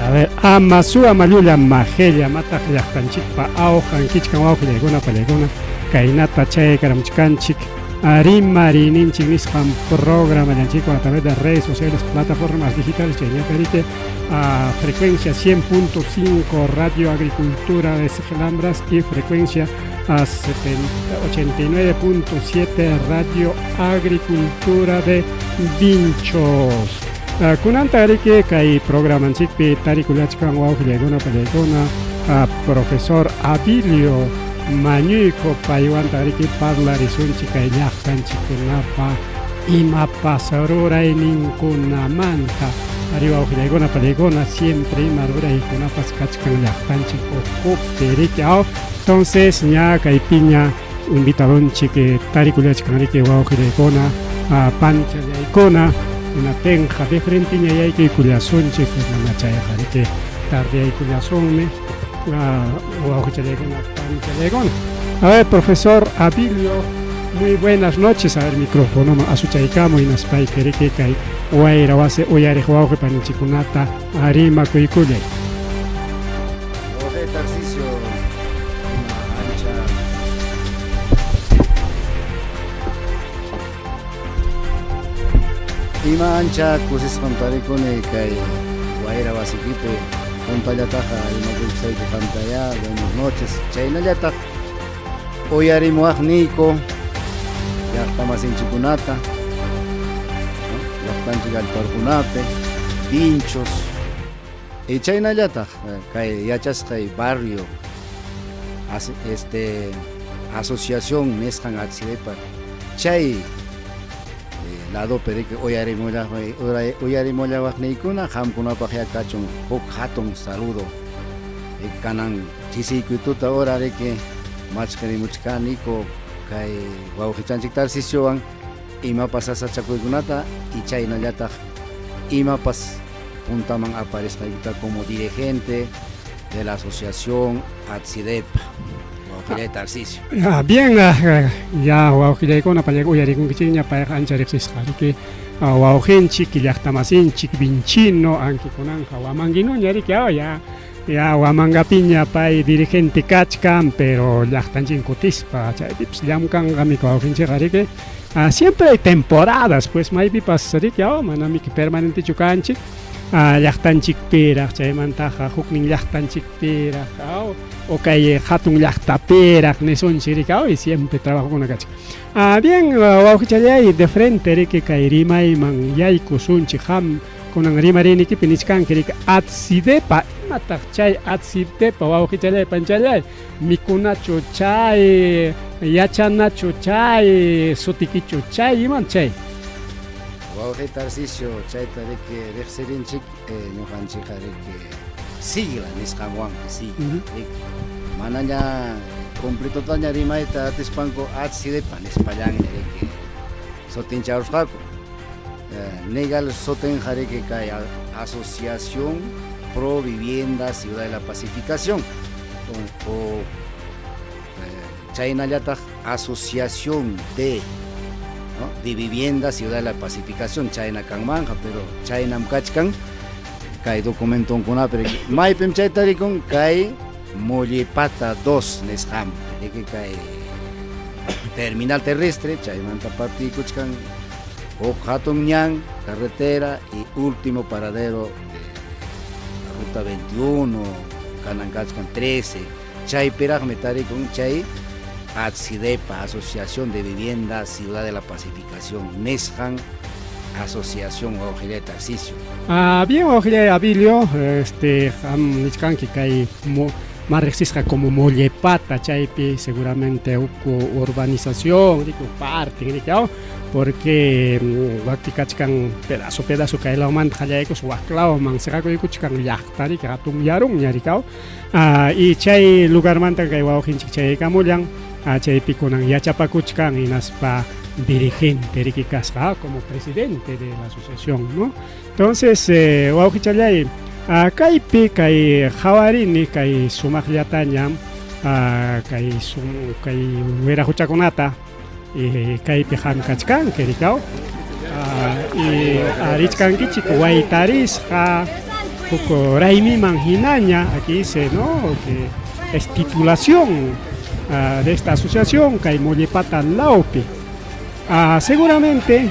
A ver, Amasú, Amallulla, Majella, Mataq llaqtanchikpa awqan kichkan wawqillaykuna pallaykuna kaynata chaykaramuchkanchik rimariyninchik nisqan programallanchikwan a través de redes sociales, plataformas digitales, chayñatarike a frecuencia 100.5 Radio Agricultura de Sigelambras y frecuencia a 89.7 Radio Agricultura de Vinchos. Kunanta riki kay programanchikpi tarikullachkan wawqillaykuna pallaykuna profesor Abilio Mañuyko paywanta riki parlarisunchik kay llaqtanchikkunapa imapas rurayninkunamanta. Ari wawqillaykuna pallaykuna siempre ima ruraykunapas kachkan llaqtanchik ukhupi riki aw. Entonces ña kaypiña invitadonchik tarikullachkan riki wawqillaykuna panchallaykuna hinaptinqa de frenteña yaykuykullasunchik mana chayqa riki tardeyaykullasunmi wawqichallaykuna panchallaykuna. A ver, profesor Abilio, muy buenas noches. A ver, micrófono asuchaykamuy hinaspayki riki kay wayra wasi uyariq wawqi paninchikkunata rimakuykullay. Wawqi Tarcisio, ima ancha ima ancha kusisqam tarikuni kay wayra wasikipi puntallataqa rimakuykusayki qamtayá, buenas noches. Chaynallataq uyarimuwaqniyku llaqtamasinchikkunata, llaqtanchik allparkunapi, Vinchos, y chaynallataq kay yachasqay barrio este asociación nisqan Atzidepa chay ladopi riki uyarimullawaqniykuna qamkunapaqyá kachun huk hatun saludo kanan chisiykuy tuta hora riki machqirimuchkaniku kay wawqichanchik Tarcisiowan imapas sasachakuykunata y chaynallataq imapas puntaman aparisqaykita como dirigente de la asociación Atzidepa wawqillay Tarcisio. Ah, bien, ya wawqillaykuna payqa uyarikunkichikña payqa ancha riqsisqa riki wawqinchik llaqtamasinchik Vinchino anki kunanqa Huamanguinuña riki ya ya Huamangapiña pay dirigente kachkan pero llaqtanchik kutispa chaypipas llamkanqami wawqinchikqa riki. Siempre hay temporadas pues maypipas riki manamiki permanentechu kanchik llaqtanchikpiraq chaymantaqa huknin llaqtanchikpiraq o kay hatun llaqtapiraq nisunchik riki y siempre trabajokuna kachkan. Bien wawqichallay de frente riki kay rimayman yaykusunchik qam kunan rimariynikipi nichkanki riki Atzidepa imataq chay Atzidepa wawqichallay panchallay mikunachu chay yachanachu chay sutikichu chay iman chay. Wawqi Tarcisio chayta riki riqsirinchik ñuqanchikqa riki sigla nisqanwanmi sigla riki manaña completotaña rimayta atispanku Atzidepa nispallanña riki sutincharusqaku. Legal sutinqa riki kay Asociación Pro Vivienda Ciudad de la Pacificación o chaynallataq Asociación de ¿no? de Vivienda Ciudad de la Pacificación chayna kanmanqa pero chaynam kachkan kay documentonkunapi riki maypim chayta rikun kay Mollepata 2 nisqanpi riki kay terminal terrestre chaymanta partiykuchkan huk hatun ñan carretera y último paradero de ruta 21 kanan kachkan 13 chaypiraqmi tarikun chay Atzidepa Asociación de Vivienda Ciudad de la Pacificación nisqan asociación wawqillay Tarcisio. Bien wawqillay Abilio, este qam nichkanki kay más riqsisqa como Mollepata chaypi seguramente uku urbanización riki parte riki porque waki kachkan pedazo pedazo kay lawmanta qallaykus wak lawman siqakuykuchkan llaqta riki hatun yarunña riki y chay lugarmanta kay wawqinchik chayaykamullan chaypi kunan yachapakuchkan hinaspa dirigente riki kasqa como presidente de la asociación, ¿no? Entonces, wawqichallay, kaypi kay qhawarini kay sumaqllataña kay kay wiraquchakunata kaypi qam kachkanki rikaw y richkankichik waytarisqa Huk raymiman hinaña, aquí dice, ¿no? Que es titulación de esta asociación, kay Mollepata lawpi. Seguramente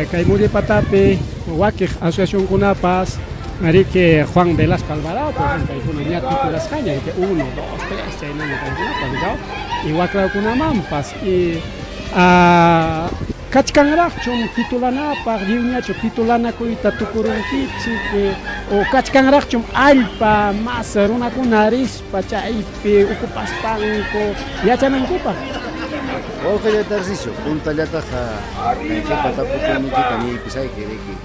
kay Mollepatapi wakiq asociacionkunapas, riki Juan Velasco Alvarado, por ejemplo, paykuna ña titulasqaña, riki 1, 2, 3, chaynaña paykunapas, ¿no? Y waklawkunamanpas. Y kachkanraqchum titulanapaq, lliwñachu titulanakuyta tukurunkichik, o kachkanraqchum allpa mas runakuna rispa chaypi ocupaspanku yachanankupaq? Wawqilla Tarcisio, puntallataq kay qipa tapukuyniykita niykusayki, riki.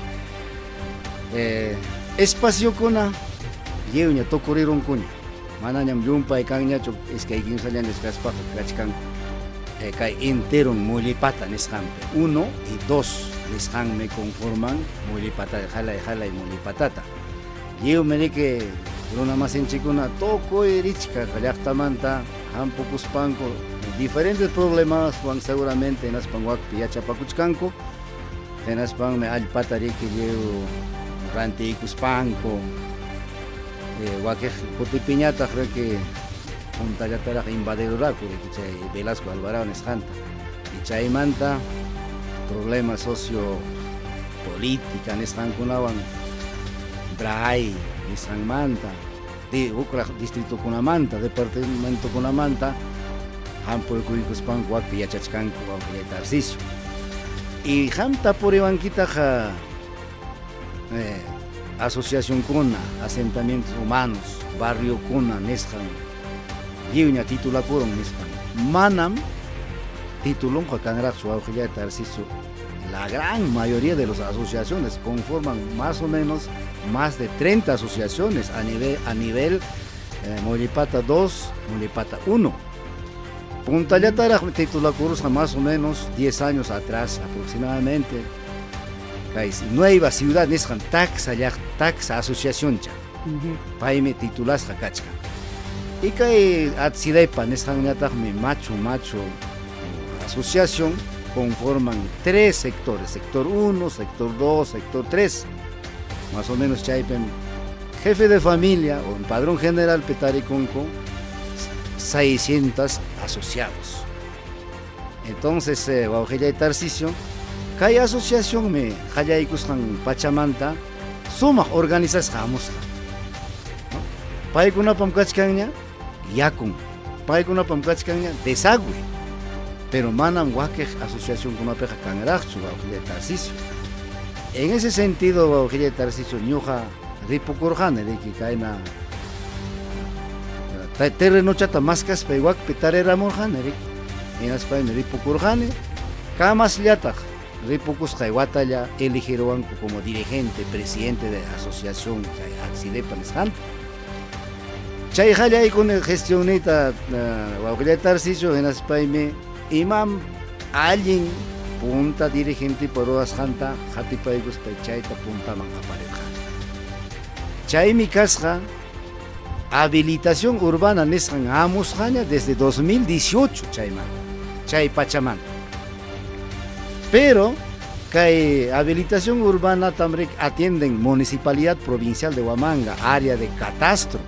Espaciokuna lliwña tukurirunkuña, manañam llumpay kanñachu, iskay kimsallañas kaspaqa kachkan kay enteron Mollepata nisqanpi, 1 y 2 nisqanmi conforman Mollepata, qalay qalay Mollepatata. Lliwmi riki runamasinchikkuna tukuy richka llaqtamanta hampukuspanku diferentes problemaswan seguramente hinaspan wakpi yachapakuchkanku, hinaspanmi allpata riki lliw rantiykuspanku, wakiq kutipiñataq riki puntallataraq invadiruraku riki chay Velasco Alvarado nisqanta, y chaymanta problema socio política nisqankunawan Bray nisqanmanta, hukraq distritokunamanta, departamentokunamanta hampurkuykuspanku wakpi yachachkanku wawqillay Tarcisio. Y qam tapuriwankitaq asociacionkuna, asentamientos humanos, barriokuna nisqan lliwña titulakurun nispan. Manam titulunqa kanraqchu wawqillay Tarcisio. La gran mayoría de las asociaciones conforman más o menos más de 30 asociaciones a nivel Mollepata 2, Mollepata 1. Puntallataraqmi titulakurusqa más o menos 10 años atrás aproximadamente. Kay Nueva Ciudad nisqan taxa asociacioncha. Paymi titulasqa kachkan. Y kay Atsidepa nisqanñataqmi machu machu asociación conforman 3 sectores, sector 1, sector 2, sector 3. Más o menos chaypim jefe de familia o en padrón general petarikunku 600 asociados. Entonces, wawqillay Tarcisio, kay asociacionmi qallaykusqan pachamanta sumaq organizasqa hamusqa. ¿No? Paykunapam kachkanña yakun, paykunapam kachkanña desagüe, pero manam wakiq asociacionkunapiqa kanraqchu wawqillay Tarcisio. En ese sentido, wawqillay Tarcisio, ñuqa ripukurqani riki kayna terrenochata maskaspay wakpi tariramurqani riki. Hinaspaymi ripukurqani, kamasllataq ripukusqay watalla eligiruwanku como dirigente, presidente de asociación chay Atsidepa nisqanta. Chay qallaykuni gestionniyta wawqillay Tarcisio, hinaspaymi imam allin punta dirigentepa ruwasqanta qatipaykuspay chayta puntaman aparirqani. Chaymi kasqa habilitación urbana nisqan hamusqaña desde 2018 chaymanta, chay pachamanta. Pero kay habilitación urbana tamrik atienden Municipalidad Provincial de Huamanga, área de catastro.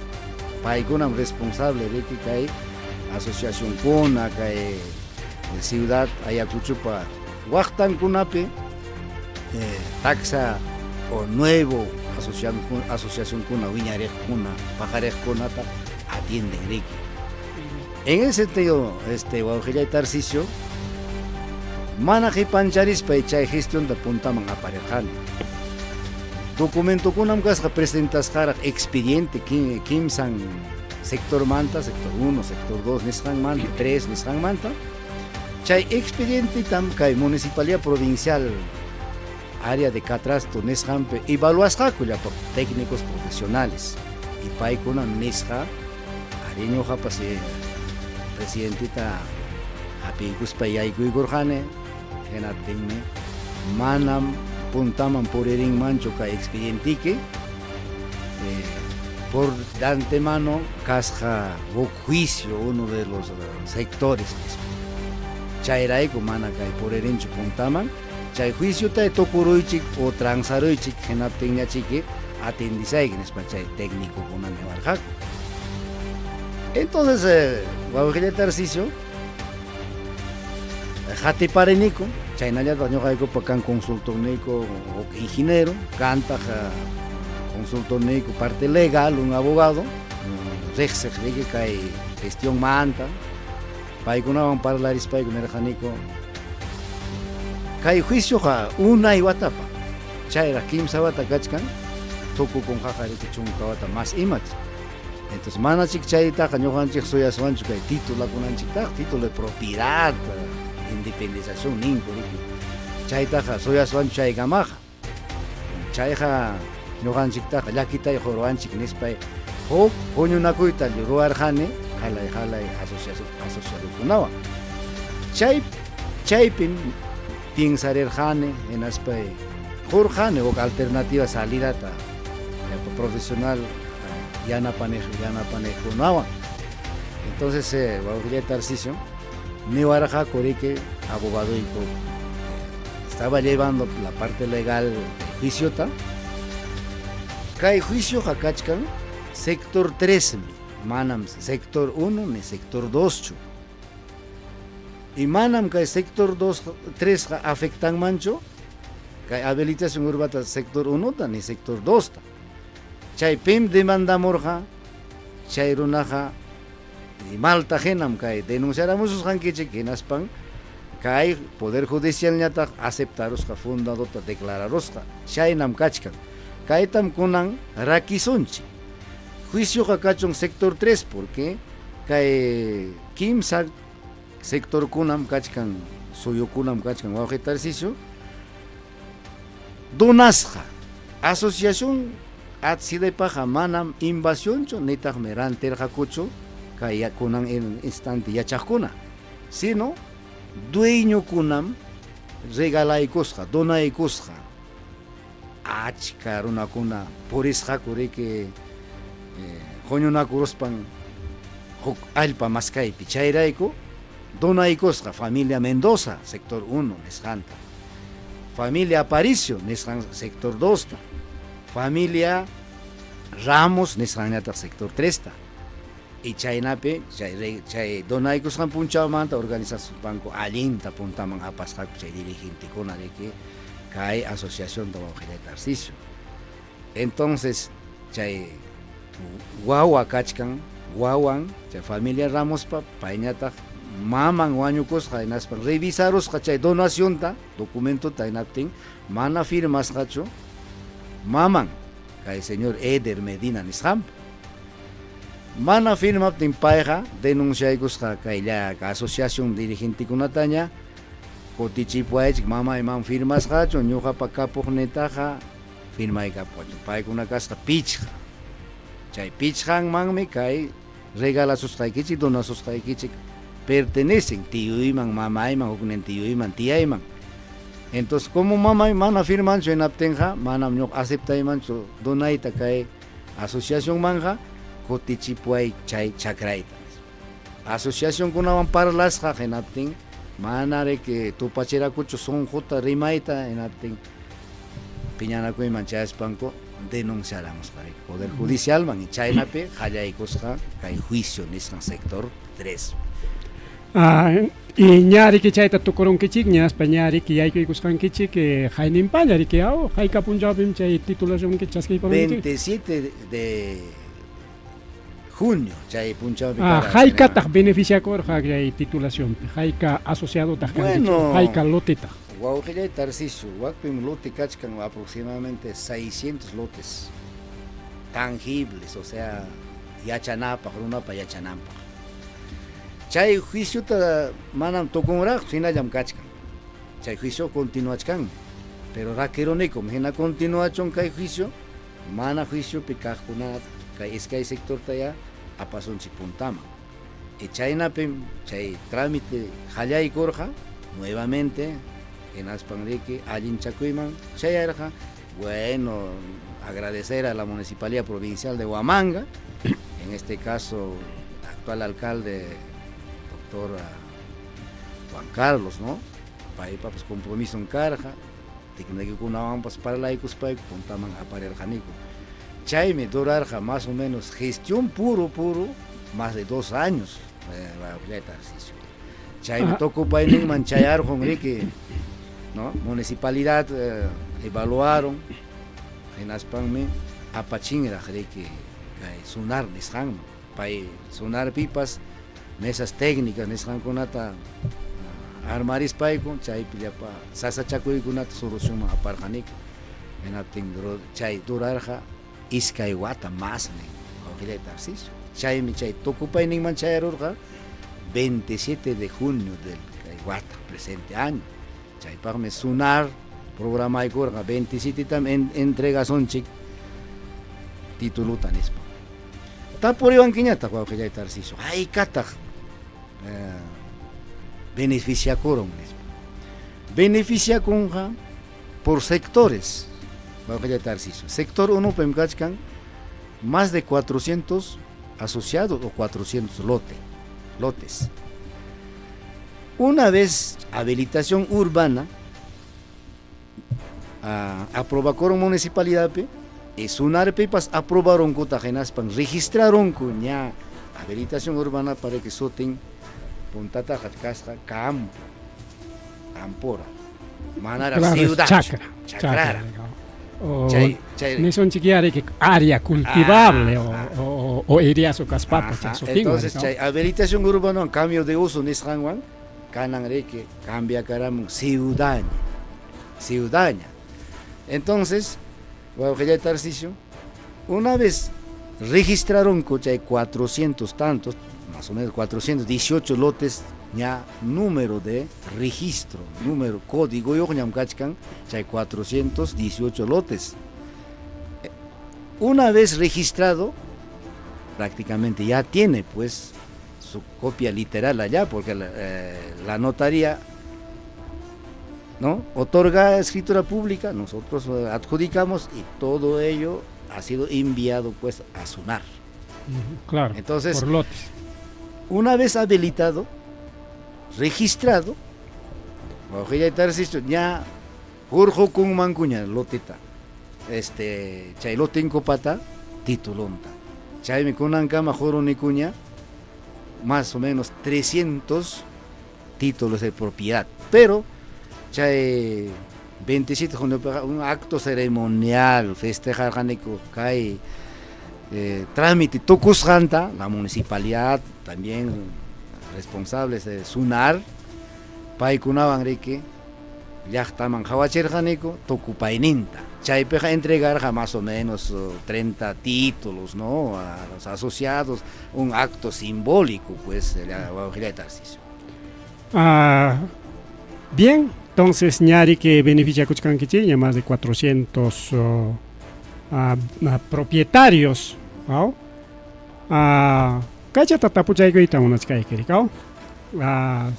Paykunam responsable riki kay asociación kuna, kay ciudad Ayacuchopa waqtankunapi taxa o nuevo asociación kuna, wiñariqkuna, paqariqkunata atienden riki. En ese sentido, wawqillay Tarcisio, mana qipancharispay chay gestionta puntaman aparirqani. Documentokunam kasqa presentasqaraq expediente kimsan sectormanta, sector 1, sector 2 nisqanmanta, 3 nisqanmanta. Chay expedientetam kay Municipalidad Provincial área de catastro nisqanpi evaluasqaku llapa técnicos profesionales. Y paykunam nisqa, ari ñuqapas presidentita hapiykuspa yaykuykurqani, hinaptinmi manam puntaman puririnmanchu kay expedientiki, por de antemano kasqa huk juicio uno de los sectores nispa. Chayrayku mana kay puririnchu puntaman, chay juiciota tukuruychik o transaruychik hinaptinñachiki atendisayki nispa chay técnicokuna niwarqaku. Entonces, eh, wawqilla Tarcisio, qatipariniku, chaynallataq ñuqaykupa kan consultorniyku huk ingeniero, kantaq eh, consultorniyku parte legal, un abogado, mm, riqsiq riki kay gestionmanta, paykunawan parlarispayku nirqaniku, kay juicioqa unay watapa, chayraq kimsa wata kachkan, tukukunqaqa riki chunka wata mas imach. Entonces manachik chaytaqa ñuqanchik suyaswanchu kay titulakunanchiktaqa, título de propiedad, independización ninku riki. Chaytaqa suyaswanchu chaykamaqa. Chayqa ñuqanchiktaqa llakitay quruwanchik nispay huk huñunakuyta ruwarqani qalay qalay asociadokunawan. Chay chaypim piensarirqani hinaspay qurqani huk alternativa salidata llapa profesional yanapaniq yanapaniqkunawan. Entonces eh, wawqillay Tarcisio niwarqaku riki abogadoyku estaba llevando la parte legal juiciota. Kay juicioqa kachkan sector 3 mi, manam sector 1 ni sector 2 chu. Y manam kay sector 2 3 qa afectanmanchu kay habilitación urbata sector 1 ta ni sector 2 ta. Chay pim demandamurqa chay runaqa malta hinam kay denunciaramususqankichik hinaspan kay poder judicialñataq aceptarusqa fundadota declararusqa chaynam kachkan. Kaytam kunan rakisunchik. Juicioqa kachun sector 3 porque kay kimsa sectorkunam kachkan suyukunam kachkan wawqi Tarcisio donasqa asociación Atzidepaqa manam invasionchu nitaqmi rantirqakuchu kay kunan instante yachaqkuna, sino dueñokunam regalaykusqa, donaykusqa. Achka runakuna purisqaku riki huñunakuruspan huk allpa maskaypi, chayrayku donaykusqa familia Mendoza, sector 1 nisqanta, familia Aparicio nisqan sector 2ta, familia Ramos nisqanñataq sector 3ta. Y chaynapi chay chay donaykusqan punchawmanta organizaspanku allinta puntaman apasqaku chay dirigentekuna riki kay asociacionta wawqillay Tarcisio. Entonces chay wawa kachkan wawan chay familia Ramospa payñataq maman wañukusqa hinaspa revisarusqa chay donacionta documentota hinaptin mana firmasqachu maman kay señor Eder Medina nisqanpa. Mana firmaptin payqa denunciaykusqa kay asociación dirigentekunataña kutichipuwaychik mamay man firmasqachu ñuqapa kapuqnitaqa firmaykapuwachun paykuna kasqa pichqa chay pichqanmanmi kay regalasusqaykichik donasusqaykichik pertenecen tiyuyman mamayman huknin tiyuyman tiyayman entonces como mamay mana firmanchu hinaptinqa manam ñuqa aceptaymanchu donayta kay Asociacionmanqa kutichipuway chay chakrayta, nispa. Asociacionkunawan parlasqa hinaptin mana riki tupachirakuchu sunquta rimayta hinaptin piñanakuyman chayaspanku denunciaramusqa riki Poder Judicialman y chaynapi qallaykusqa kay juicio nisqan sector 3. Ah, y ña riki chayta tukurunkichikña, aspa ña riki yaykuykusqankichik eh, hayninpaña riki aw, hayka punchawpim chay titulacionki chaskiykurunkichik? 27 de junio chay punchawpi Ah, haykataq beneficiakurqa chay titulacionpi? Hayka asociadotaq kankichik? Bueno, Hayka lotetaq? Wawqillay Tarcisio, wakpim lote kachkan aproximadamente 600 lotes tangibles, o sea, yachanapaq, runapa yachananpaq. Chay juiciota manam tukunraqchu, hinallam kachkan. Chay juicio continuachkanmi. Pero rakirunikum, hina continuachun kay juicio, mana juiciopi kaqkuna kay iskay sectorta ya apasunchik puntaman. Y chaynapim chay trámite qallaykurqa nuevamente, hinaspan riki allinchakuyman chayarqa. Bueno, agradecer a la Municipalidad Provincial de Huamanga, en este caso actual alcalde, doctor Juan Carlos, ¿no? Paypa pues compromiso karqa, técnicokunawanpas parlaykuspayku puntaman aparirqaniku. Chaymi durarqa más o menos gestión puro puro más de 2 años, Tarcisio. Chaymi tukupayninman chayarqun riki, ¿no? Municipalidad evaluaron, hinaspanmi apachinraq riki kay SUNAR nisqanman. Pay SUNARpipas mesas técnicas nisqankunata armarispayku chaypi llapa sasachakuykunata solucionman aparqaniku. Hinaptin chay durarqa iskay wata más nin wawqillay Tarcisio. Chaymi chay tukupayninman chayarurqa 27 de junio del kay wata, presente año. Chaypaqmi SUNAR programaykurqa 27tam entregasunchik tituluta nispa. Tapuriwankiñataq wawqillay Tarcisio, haykataq beneficiakurun nispa. Beneficiakunqa por sectores, wawqillay Tarcisio. Sector 1pim kachkan más de 400 asociados o 400 lotes. Una vez habilitación urbana aprobakurun municipalidadpi y SUNARpipas aprobaronkutaq, hinaspan registrarunku ña habilitación urbana para que sutin puntataqa kasqa campo, campora, manaraq Claro, ciudad. Chacra. Chacrara. O Chay nisunchik riki área cultivable o eriazo kaspapas chay sutinwan, Entonces ¿no? chay habilitación urbana cambio de uso nisqanwan kanan riki cambiakaramun ciudaña, ciudaña. Entonces, wawqillay Tarcisio, una vez registraron chay 400 tantos, más o menos 418 lotes ña número de registro, número código ñam kachkan chay 418 lotes. Una vez registrado, prácticamente ya tiene pues su copia literal allá, porque la notaría, ¿no?, otorga escritura pública, nosotros adjudicamos y todo ello ha sido enviado pues a SUNAR. Claro, Entonces, por lotes. Una vez habilitado, registrado, ña hurqukunmankuña loteta. Chay lotinkupata titulunta. Chaymi kunankama hurunikuña más o menos 300 títulos de propiedad. Pero chay 27 de junio un acto ceremonial festejarqaniku kay trámite tukusqanta, la municipalidad también, responsables de SUNAR, paykunawan riki llaqtaman qhawachirqaniku tukupayninta. Chaypiqa entregarqa más o menos 30 títulos, ¿no?, a los asociados, un acto simbólico pues la Tarcisio. Ah, bien, entonces ña riki beneficiakuchkankichikña más de 400 propietarios, ¿no? Kaychata tapuchaykuyta munachkayki, rikaw.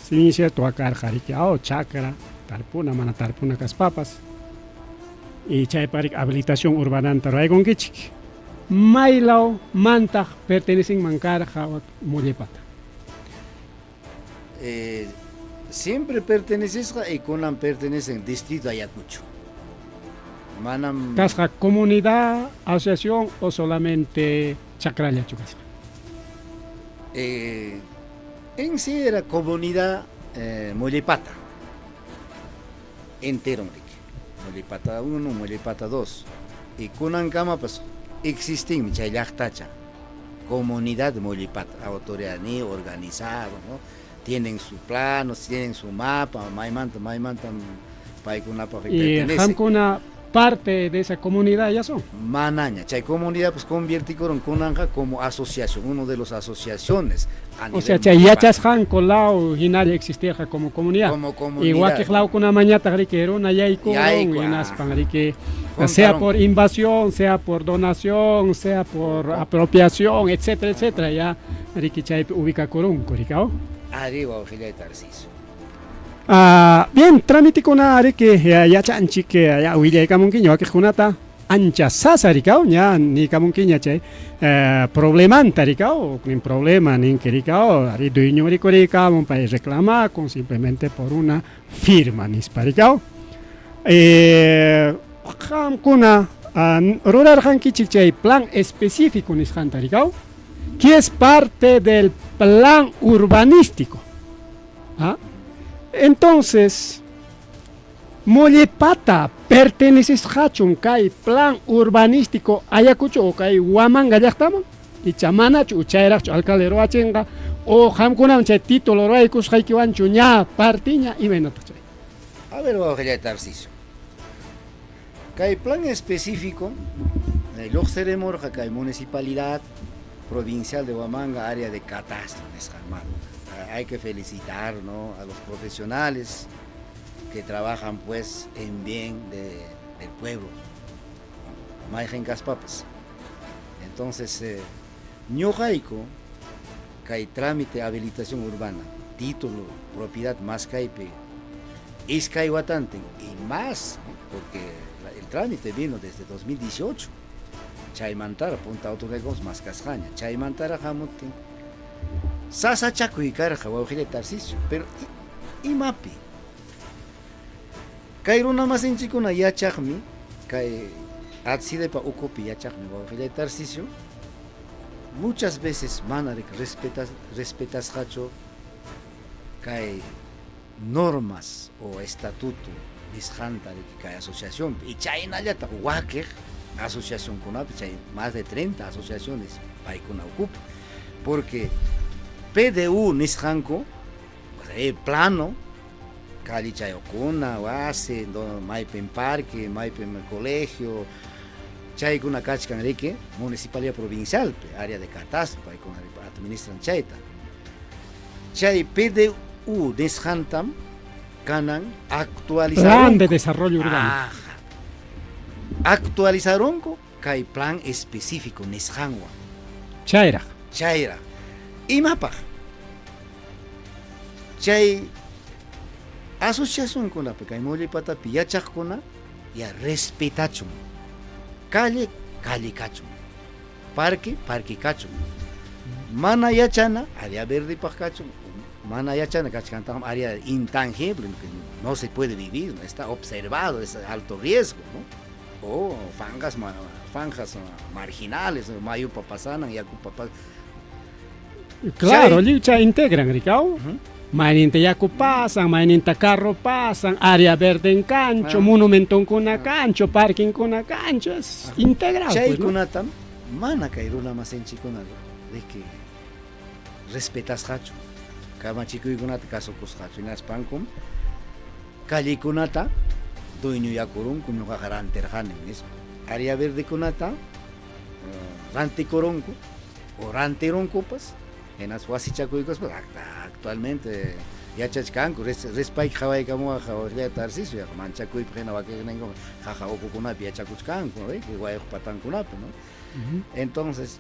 Si bien cierto akarqa riki chakra tarpuna mana tarpuna kaspapas y chaypa riki habilitación urbananta ruraykunkichik, maylaw mantaq pertenecenman karqa Mollepata? Siempre pertenecesqa y kunan pertenecen distrito Ayacucho. Manam Kasqa comunidad, asociación o solamente chakrallachu kasqa? En sí era comunidad Mollepata. Entero, riki. Mollepata 1, Mollepata 2. Y kunankama pues existen chay llaqtacha. Comunidad Mollepata, autoridad ni organizado, ¿no? Tienen su plano, tienen su mapa, maymanta, maymanta paykunapaq Y pertenece. Qamkuna parte de esa comunidad ya son. Manaña, chay comunidad pues conviertikuron kunanja como asociación, uno de los asociaciones a O sea, nivel chay municipal. yachasqanku law hinalla existirqa como comunidad. Como Y comunidad. wakiq lawkunamanñataq riki runa yaykurun Yayku, hinaspan riki Juntaron. sea por invasión, sea por donación, sea por apropiación, etcétera, etcétera, ya riki chaypi ubicakurunku, rikaw. Arriba, wawqillay Tarcisio. Ah, bien, trámitekuna riki ya yachanchik, ya willaykamunkiña wakiqkunata ancha sasa rikaw, ña niykamunkiña chay problemanta rikaw, nin problema ninki rikaw, ari dueño rikurikamun pay reclamakun simplemente por una firma nispa rikaw. Qamkuna Rurarqankichik chay plan específico nisqanta rikaw, que es parte del plan urbanístico. ¿Ah? Entonces, Mollepata pertenecesqachun kay plan urbanístico Ayacucho o kay Huamanga llaqtaman? Icha manachu o chayraqchu alcalde ruwachinqa o qamkunaman chay título ruwaykusqaykiwanchu ña partiña imaynataq chay? A ver, wawqillay Tarcisio. Kay plan específico lluqsirimurqa kay municipalidad provincial de Huamanga área de catastro nisqanmanta. Hay que felicitar, ¿no?, a los profesionales que trabajan pues en bien de, del pueblo. Mayqin kaspapas. Entonces, ñuqayku kay trámite habilitación urbana, título, propiedad maskaypi iskay watantin y más, porque el trámite vino desde 2018. Chaymantara punta autoridad maskasqaña. Chaymantara hamuptin sasachakuy karqa wawqillay Tarcisio, pero imapi? Kay runamasinchikuna yachaqmi, kay Adsidepa ukupi yachaqmi wawqillay Tarcisio, muchas veces mana respetas, respetasqachu kay normas o estatuto nisqanta kay asociacionpi y chaynallataq wakiq asociacionkunapi, chay más de 30 asociaciones paykuna ukupi, porque PDU nisqanku plano calle chayukuna, wasi, maypim parque, maypim colegio, chaykuna kachkan riki municipalidad provincialpi, área de catastro paykuna administran chayta. Chay PDU nisqantam kanan actualizaron. Plan de Desarrollo Urbano. Ajá. Actualizaronku kay plan específico nisqanwan. Chayraq. Chayraq. Imapaq? Chay asociacionkunapi kay Mollepatapi yachaqkuna ya respetachun. Calle, calle kachun. Parque, parque kachun. Mana yachana, área verdepaq kachun. Mana yachana kachkantaq área intangible, que no se puede vivir, ¿no? Está observado, es alto riesgo, ¿no? O fanjas marginales, ¿no? Mayupa pasanan, yakupa pasanan. Claro, lliwcha integran, rikaw. Mayninta yaku pasan, mayninta carro pasan, área verde en cancho, monumentonkuna kancho, parkinkuna kancho, es integral. Pues, ¿no? Chaykunatam mana kay runa masinchikuna riki respetasqachu, kamachikuykunata kasukusqachu, hinaspankum callekunata dueñoyakurunku, ñuqaqa rantirqanim nispa. Área verdekunata rantikurunku o rantirunkupas, hinaspa wasichakuykuspa actualmente yachachkanku, rispayki qhawaykamuwaq waqllay Tarcisio, yaqa manchakuypaq hina wakiqninku qaqa ukukunapi yachakuchkanku, riki wayuq patankunapi, ¿no? Entonces,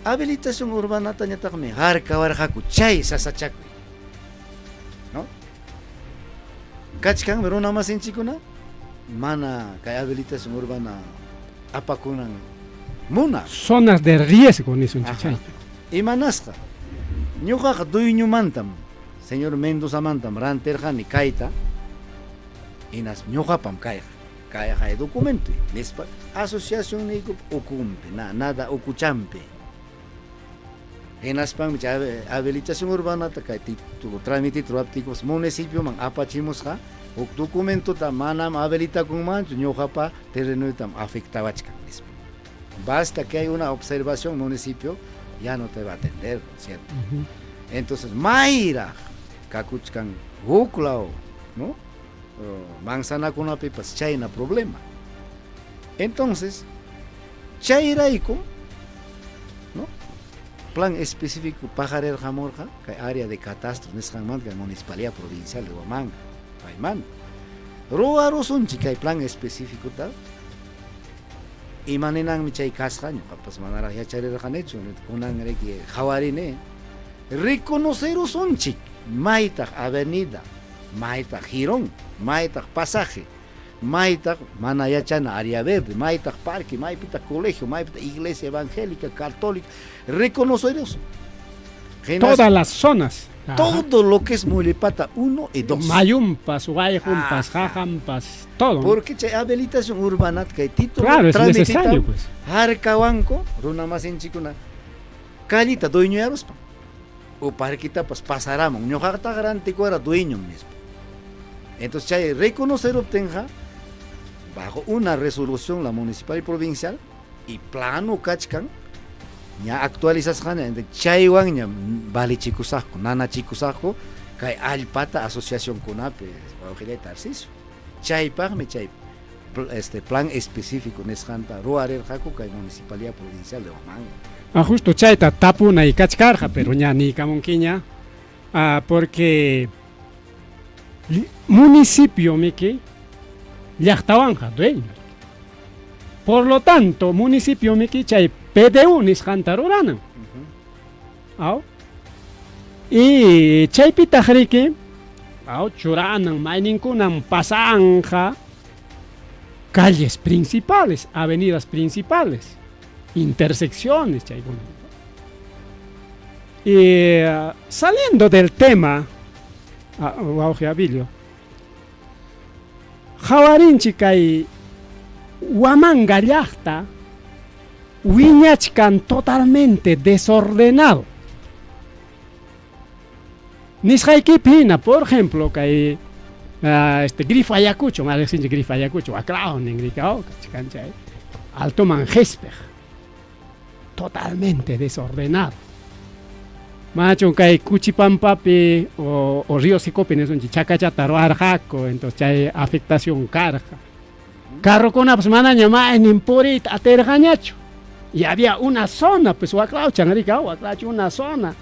habilitación urbanatañataqmi harkawarqaku chay sasachakuy, ¿no? Kachkanmi runa masinchikuna mana kay habilitación urbana apakunan munaq. Zonas de riesgo nisunchik chay. Imanasqa? Ñuqaqa dueñomantam, señor Mendozamantam rantirqani kayta, hinas ñuqapam kayqa, kayqa documento nispa asociación niykup ukumpi, nada ukuchampi. Hinaspanmi chay habilitación urbanata kay título trámite ruwaptiykupas municipioman apachimusqa huk documentota manam habilitakunmanchu ñuqapa terrenoytam afectawachkan nispa. Basta que hay una observación municipio ya no te va a atender, ¿no es cierto? Entonces, mayraq kakuchkan huklaw, ¿no? Manzanakunapipas chayna problema. Entonces, chayraykum, ¿no? Plan específico paqarirqamurqa kay área de catastro nisqanmanta kay municipalidad provincial de Huamanga, paymanta. Ruwarusunchik kay plan específicota. Imaninanmi chay kasqa ñuqapas manaraq yacharirqanichu, kunan riki qhawarini. Reconocerusunchik maytaq avenida, maytaq jirón, maytaq pasaje, maytaq mana yachana área verde, maytaq parque, maypitaq colegio, maypitaq iglesia evangélica, católica, reconocerusun. Todas las zonas. Todo lo que es Mollepata 1 y 2. Mayumpas, wayqunpas, jaqanpas, todo. Porque chay habilitación urbana kay título Claro, es necesario, pues. Harkawanku runamasinchikuna callita dueñoyaruspa o parquitapas pasaramun ñuqaqtaqa rantikuwara dueñom nispa. Entonces chay reconoceruptinqa bajo una resolución la municipal y provincial y plano kachkan ña actualizasqaña chaywanña valichikusaqku nanachikusaqku kay allpata asociacionkunapi wawqillay Tarcisio. Chaypaqmi chay este plan específico nisqanta ruwarirqaku kay Municipalidad Provincial de Huamanga. Ah, justo chayta tapunay kachkarqa, pero ña niykamunkiña, ah, porque municipio miki llaqtawanqa dueño. Por lo tanto, municipio miki chay PDU nisqanta ruranan. Aw. Y chaypitaq riki, aw, churanan mayninkunam pasanja calles principales, avenidas principales, intersecciones chaykuna. Y saliendo del tema, wawqi Abilio, qhawarinchik kay Huamanga llaqta wiñachkan totalmente desordenado. Nisqaykipi hina, por ejemplo, kay este Grifo Ayacucho, riqsinchik Grifo Ayacucho, waklao nin rikao, kachkan chay altoman qhispiq, totalmente desordenado. Machun kay Cuchipampapi o Río Secopi nisunchik chakachata ruwarqaku, entonces chay afectación karqa. Carrokunapas manaña maynin puriyta atirqañachu. Y había una zona, pues waklawchan rikao, waklawcha una zona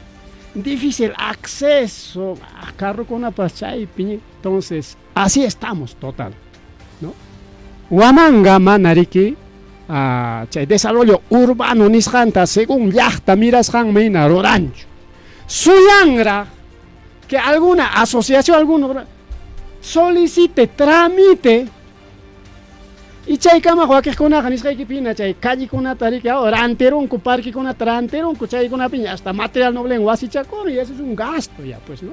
difícil acceso, carrokunapas chaypi, entonces así estamos total, ¿no? Huamanga mana riki chay desarrollo urbano nisqanta según llaqta mirasqanman hina ruranchu. Suyanraq que alguna asociación, alguno solicite, tramite y chaykamaq wakiqkunaqa nisqaykipi hina chay callekunata riki rantirunku, parquekunata rantirunku, chaykunapiña hasta material noble wasichakun y eso es un gasto ya pues, ¿no?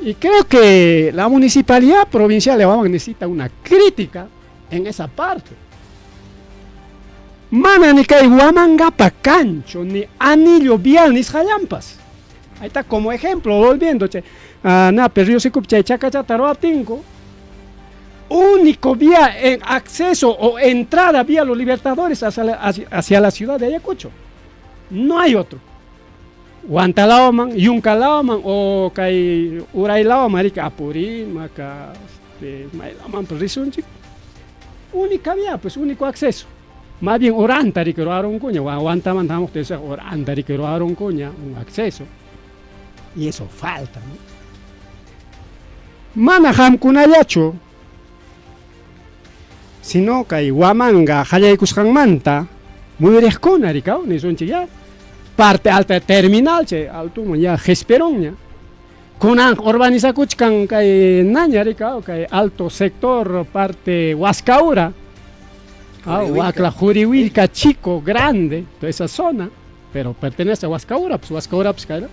Y creo que la municipalidad provincial de Huamanga necesita una crítica en esa parte. Mana ni kay Huamangapa cancho, ni anillo vial nisqallampas. Ahí está como ejemplo, volviendo, che, nape Río Secupi chay chakachata ruwaptinku, único vía en acceso o entrada vía Los Libertadores hacia la ciudad de Ayacucho. No hay otro. Huantalaoman, Yuncalaoman o kay Uraylaoman, riki Apurímac, maylaman pues risunchik. Única vía, pues único acceso. Más bien uranta riki ruwarunkuña, Huantamanta hamuqtin uranta riki ruwarunkuña un acceso. Y eso falta, ¿no? Mana qamkunallachu, sino kay Huamanga qallaykusqanmanta muyuriqkuna rikaw nisunchik ya parte alta terminal chay altuman ya qhispirunña. Kunan urbanizakuchkan kay naña rikaw kay alto sector parte Huascaura, Huacla, Jurihuilca, Chico, grande, toda esa zona, pero pertenece a Huascaura, pues Huascaura pues cae,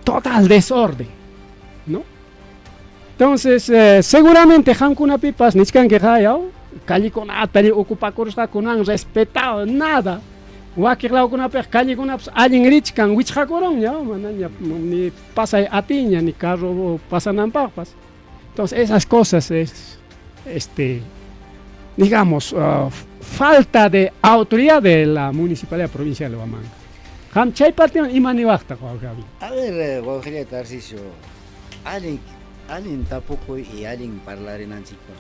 total desorden, ¿no? Entonces, seguramente qamkunapipas nichkanki hayaw, callekunata ocupakurusqaku kunan respetado nada. Wakiq lawkunapiqa callekunapas allin richkan wichqakurunña, manaña ni pasay atiña ni carro pasananpaqpas. Entonces, esas cosas es, digamos, falta de autoridad de la Municipalidad Provincial de Huamanga. Qam chay partiman ima niwaqtaq, wawqi? A ver, wawqillay Tarcisio, allin allin tapukuy y allin parlarinanchikpaq,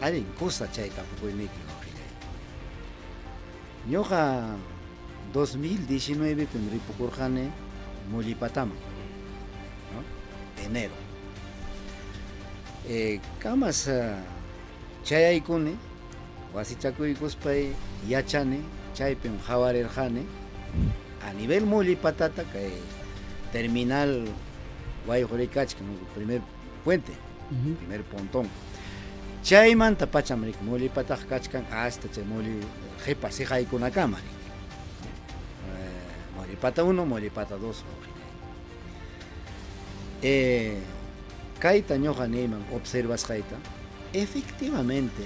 allin kusa chay tapukuyniyki, wawqillay. Ñuqa 2019 pim ripukurqani Mollipataman, ¿no? Enero. Kamas chayaykuni, wasichakuykuspay yachani, chaypim qhawarirqani a nivel Mollipatata kay terminal wayqurikachkan, primer puente, primer pontón. Chaymanta pacham riki Mollipataqa kachkan hasta chay Molli qipa siqaykunakama riki. Mollipata 1, Mollipata 2 wawqillay. Eh, kayta ñuqa niyman observasqayta, efectivamente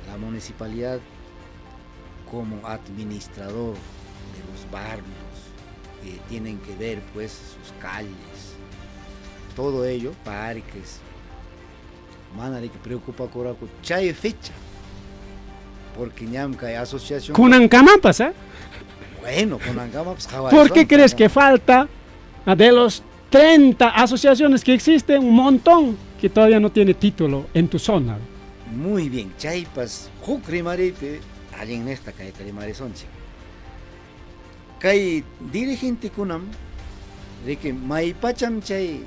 la municipalidad como administrador de los barrios que tienen que ver pues sus calles, todo ello, parques, mana riki preocupakuraku chay fecha, porque ñam kay asociación... Kunankamapas, ¿eh? Bueno, kunankamapas. ¿Por qué crees que falta de los 30 asociaciones que existen, un montón que todavía no tiene título en tu zona? Muy bien, chaypas huk rimariypi allinniqta kayta rimarisunchik. Kay dirigentekunam riki maypacham chay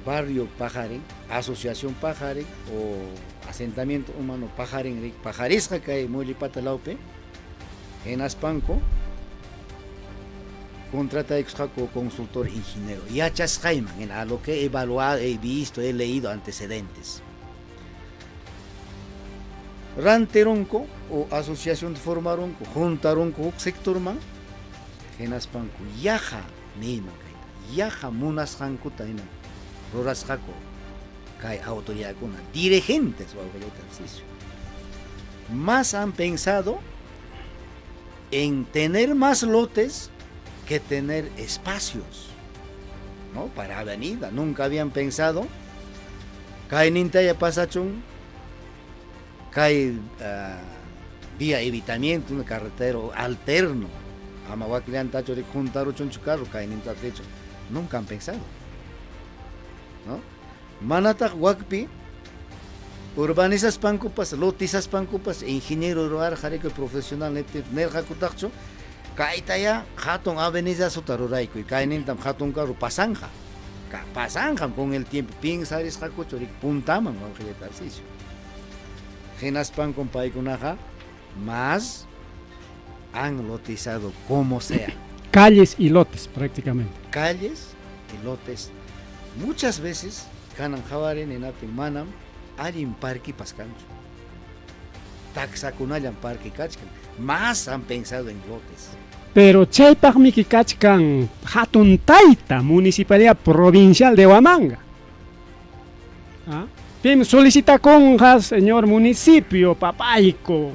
barrio paqarin, asociación paqarin o asentamiento humano paqarin riki paqarisqa kay Mullipata lawpi hinaspanku contrataykusqaku consultor ingeniero yachasqayman hina a lo que he evaluado, he visto, he leído antecedentes. Rantirunku o asociación formarunku, juntarunku huk sectorman hinaspanku yaqa niyman kayta, yaqa munasqankuta hina rurasqaku kay autoridadkuna, dirigentes wawqillay Tarcisio. Más han pensado en tener más lotes que tener espacios, ¿no? Para avenida. Nunca habían pensado kaynintaya pasachun kay vía evitamiento, un carretero alterno. Ama wakillantachu juntaruchunchu carro kayninta richu. Nunca han pensado, ¿no? Manataq wakpi urbanizaspankupas, lotizaspankupas, ingeniero ruwarqa rikuy profesional nirqakutaqchu kaytaya hatun avenidasuta ruraykuy, kaynintam hatun carro pasanja. Pasanjam con el tiempo, piensarisqakuchu rik puntaman wawqillay Tarcisio. Hinaspankum paykunaqa más han lotizado como sea. Calles y lotes prácticamente. Calles y lotes. Muchas veces kanan qhawarin hinaptin manam allin parquipas kanchu. Taxakunallam parque kachkan. Más han pensado en lotes. Pero chaypaqmi kachkan hatun tayta Municipalidad Provincial de Huamanga. ¿Ah? Pim solicitakunqa, señor municipio, papayku,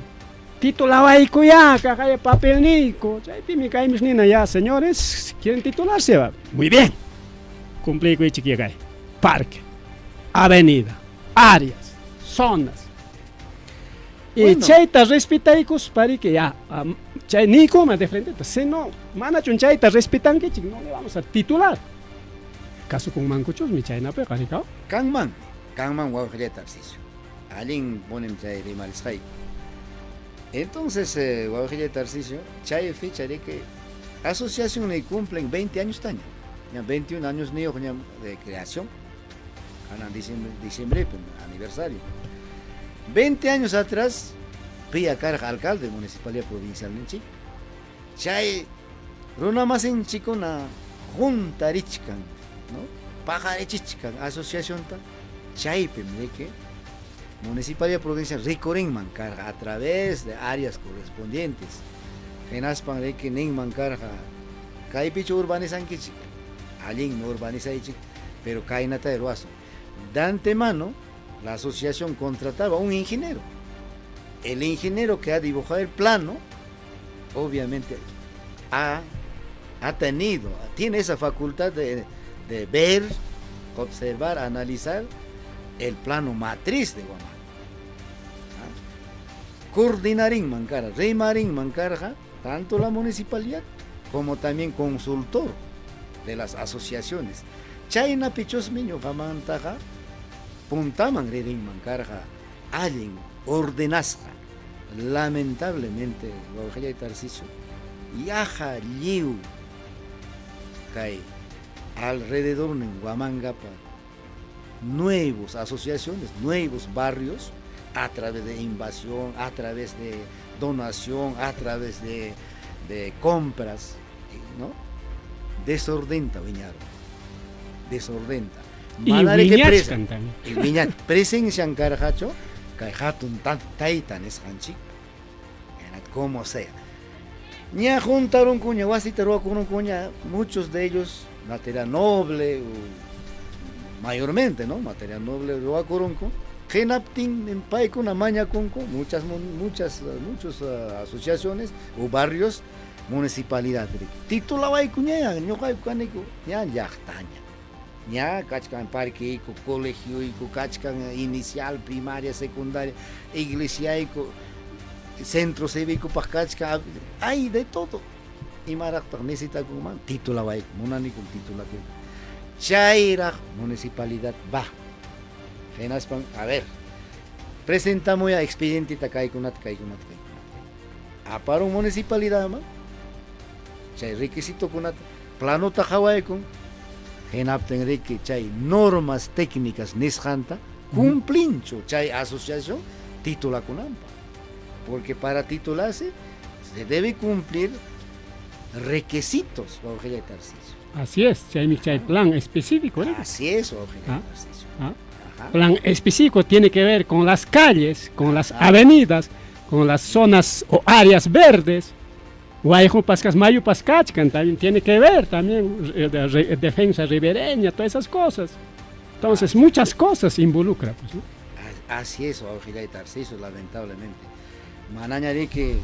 titulawayku ya, kaqaya papelniyku. Chaypimi kaymis nina ya, señores, quieren titularse, va. Muy bien. Cumpliyku kay. Parque, avenida, áreas, zonas. Y bueno, chayta respetaykus que ya, chay niykuma de frente, si no, manachun chayta respetankichik, no le vamos a titular. Kasukunmankuchusmi chaynapiqa, rikaw. Kanman, kanman wawqillay Tarcisio. Allin punim chay rimarisqayki. Entonces, wawqillay Tarcisio, chay fecha riki asociación ni cumplen 20 años taña. Ya 21 años niyuq ñam de creación. Kanan diciembre, diciembre aniversario. 20 años atrás, piya karqa alcalde municipalidad provincial ninchik. Chay runamasinchikuna juntarichkan, ¿no? Paqarichichkan asociacionta chaypim riki municipalidad provincial rikurinman karqa a través de áreas correspondientes. Hinaspan riki ninman karqa kaypichu urbanizankichik, allinmi urbanizaychik, pero kaynata ruwasun. De antemano, la asociación contrataba un ingeniero. El ingeniero que ha dibujado el plano, obviamente ha tenido, tiene esa facultad de ver, observar, analizar el plano matriz de Huamanga. ¿Ah? Coordinarinman karqa, rimarinman karqa, tanto la municipalidad como también consultor de las asociaciones. Chaynapichusmi ñuqamantaqa puntaman ririnman karqa allin ordenasqa. Lamentablemente, wawqillay Tarcisio, yaqa lliw kay alrededor nin Huamangapa nuevos asociaciones, nuevos barrios, a través de invasión, a través de donación, a través de compras, ¿no? Desordenta wiñaron, desordenta. Y wiñachkan también. Y wiñach, presencian karqachu, kay hatun tayta nisqanchik, como sea. Ña juntarunkuña, wasita ruwakurunkuña, muchos de ellos, materia noble, Mayormente, ¿no? Material noble ruwakurunku. Hinaptin paykuna mañakunku muchas muchas muchos asociaciones o barrios municipalidad titulawaykuña ñuqayku kaniku ña llaqtaña. Ña kachkan parqueyku, colegioyku, kachkan inicial, primaria, secundaria, iglesiayku, centro cívicopaq kachkan, hay de todo. Imaraqtaq necesitakunman? Titulawayku, munanikum titulakuyta. Chayraq municipalidad va. Hinaspan, a ver, presentamuya expedienteta kaykunata, kaykunata, kaykunata. Aparun municipalidadman, chay requisitokunata, planota qawaykun, hinaptin riki chay normas técnicas nisqanta cumplinchu chay asociación titulakunanpaq. Porque para titularse se debe cumplir requisitos, wawqillay Tarcisio. Así es, chaymi chay plan específico. ¿Eh? Así es, wawqillay Tarcisio. Plan específico tiene que ver con las calles, con las avenidas, con las zonas o áreas verdes. Wayqu paskas, mayupas kachkan, también tiene que ver también defensa ribereña, todas esas cosas. Entonces, muchas cosas involucra. Pues, ¿no? Así es, wawqillay Tarcisio, lamentablemente. Manaña riki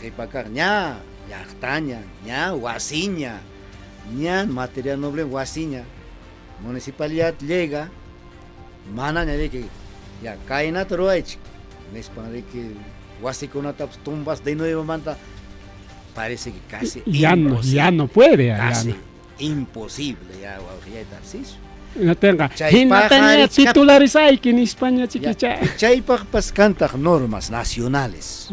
qhipakaq ña llaqtaña, ña wasiña, ña material noble wasiña. Municipalidad llega, manaña riki ya kaynata ruwaychik nispan riki wasikunatapas tumbas de nuevomanta parece que casi ya no, ya no puede, ya casi no. imposible ya wawqillay Tarcisio. Hinaptinqa, hinataña titularisayki nispaña chikicha. Chaypaqpas kantaq normas nacionales,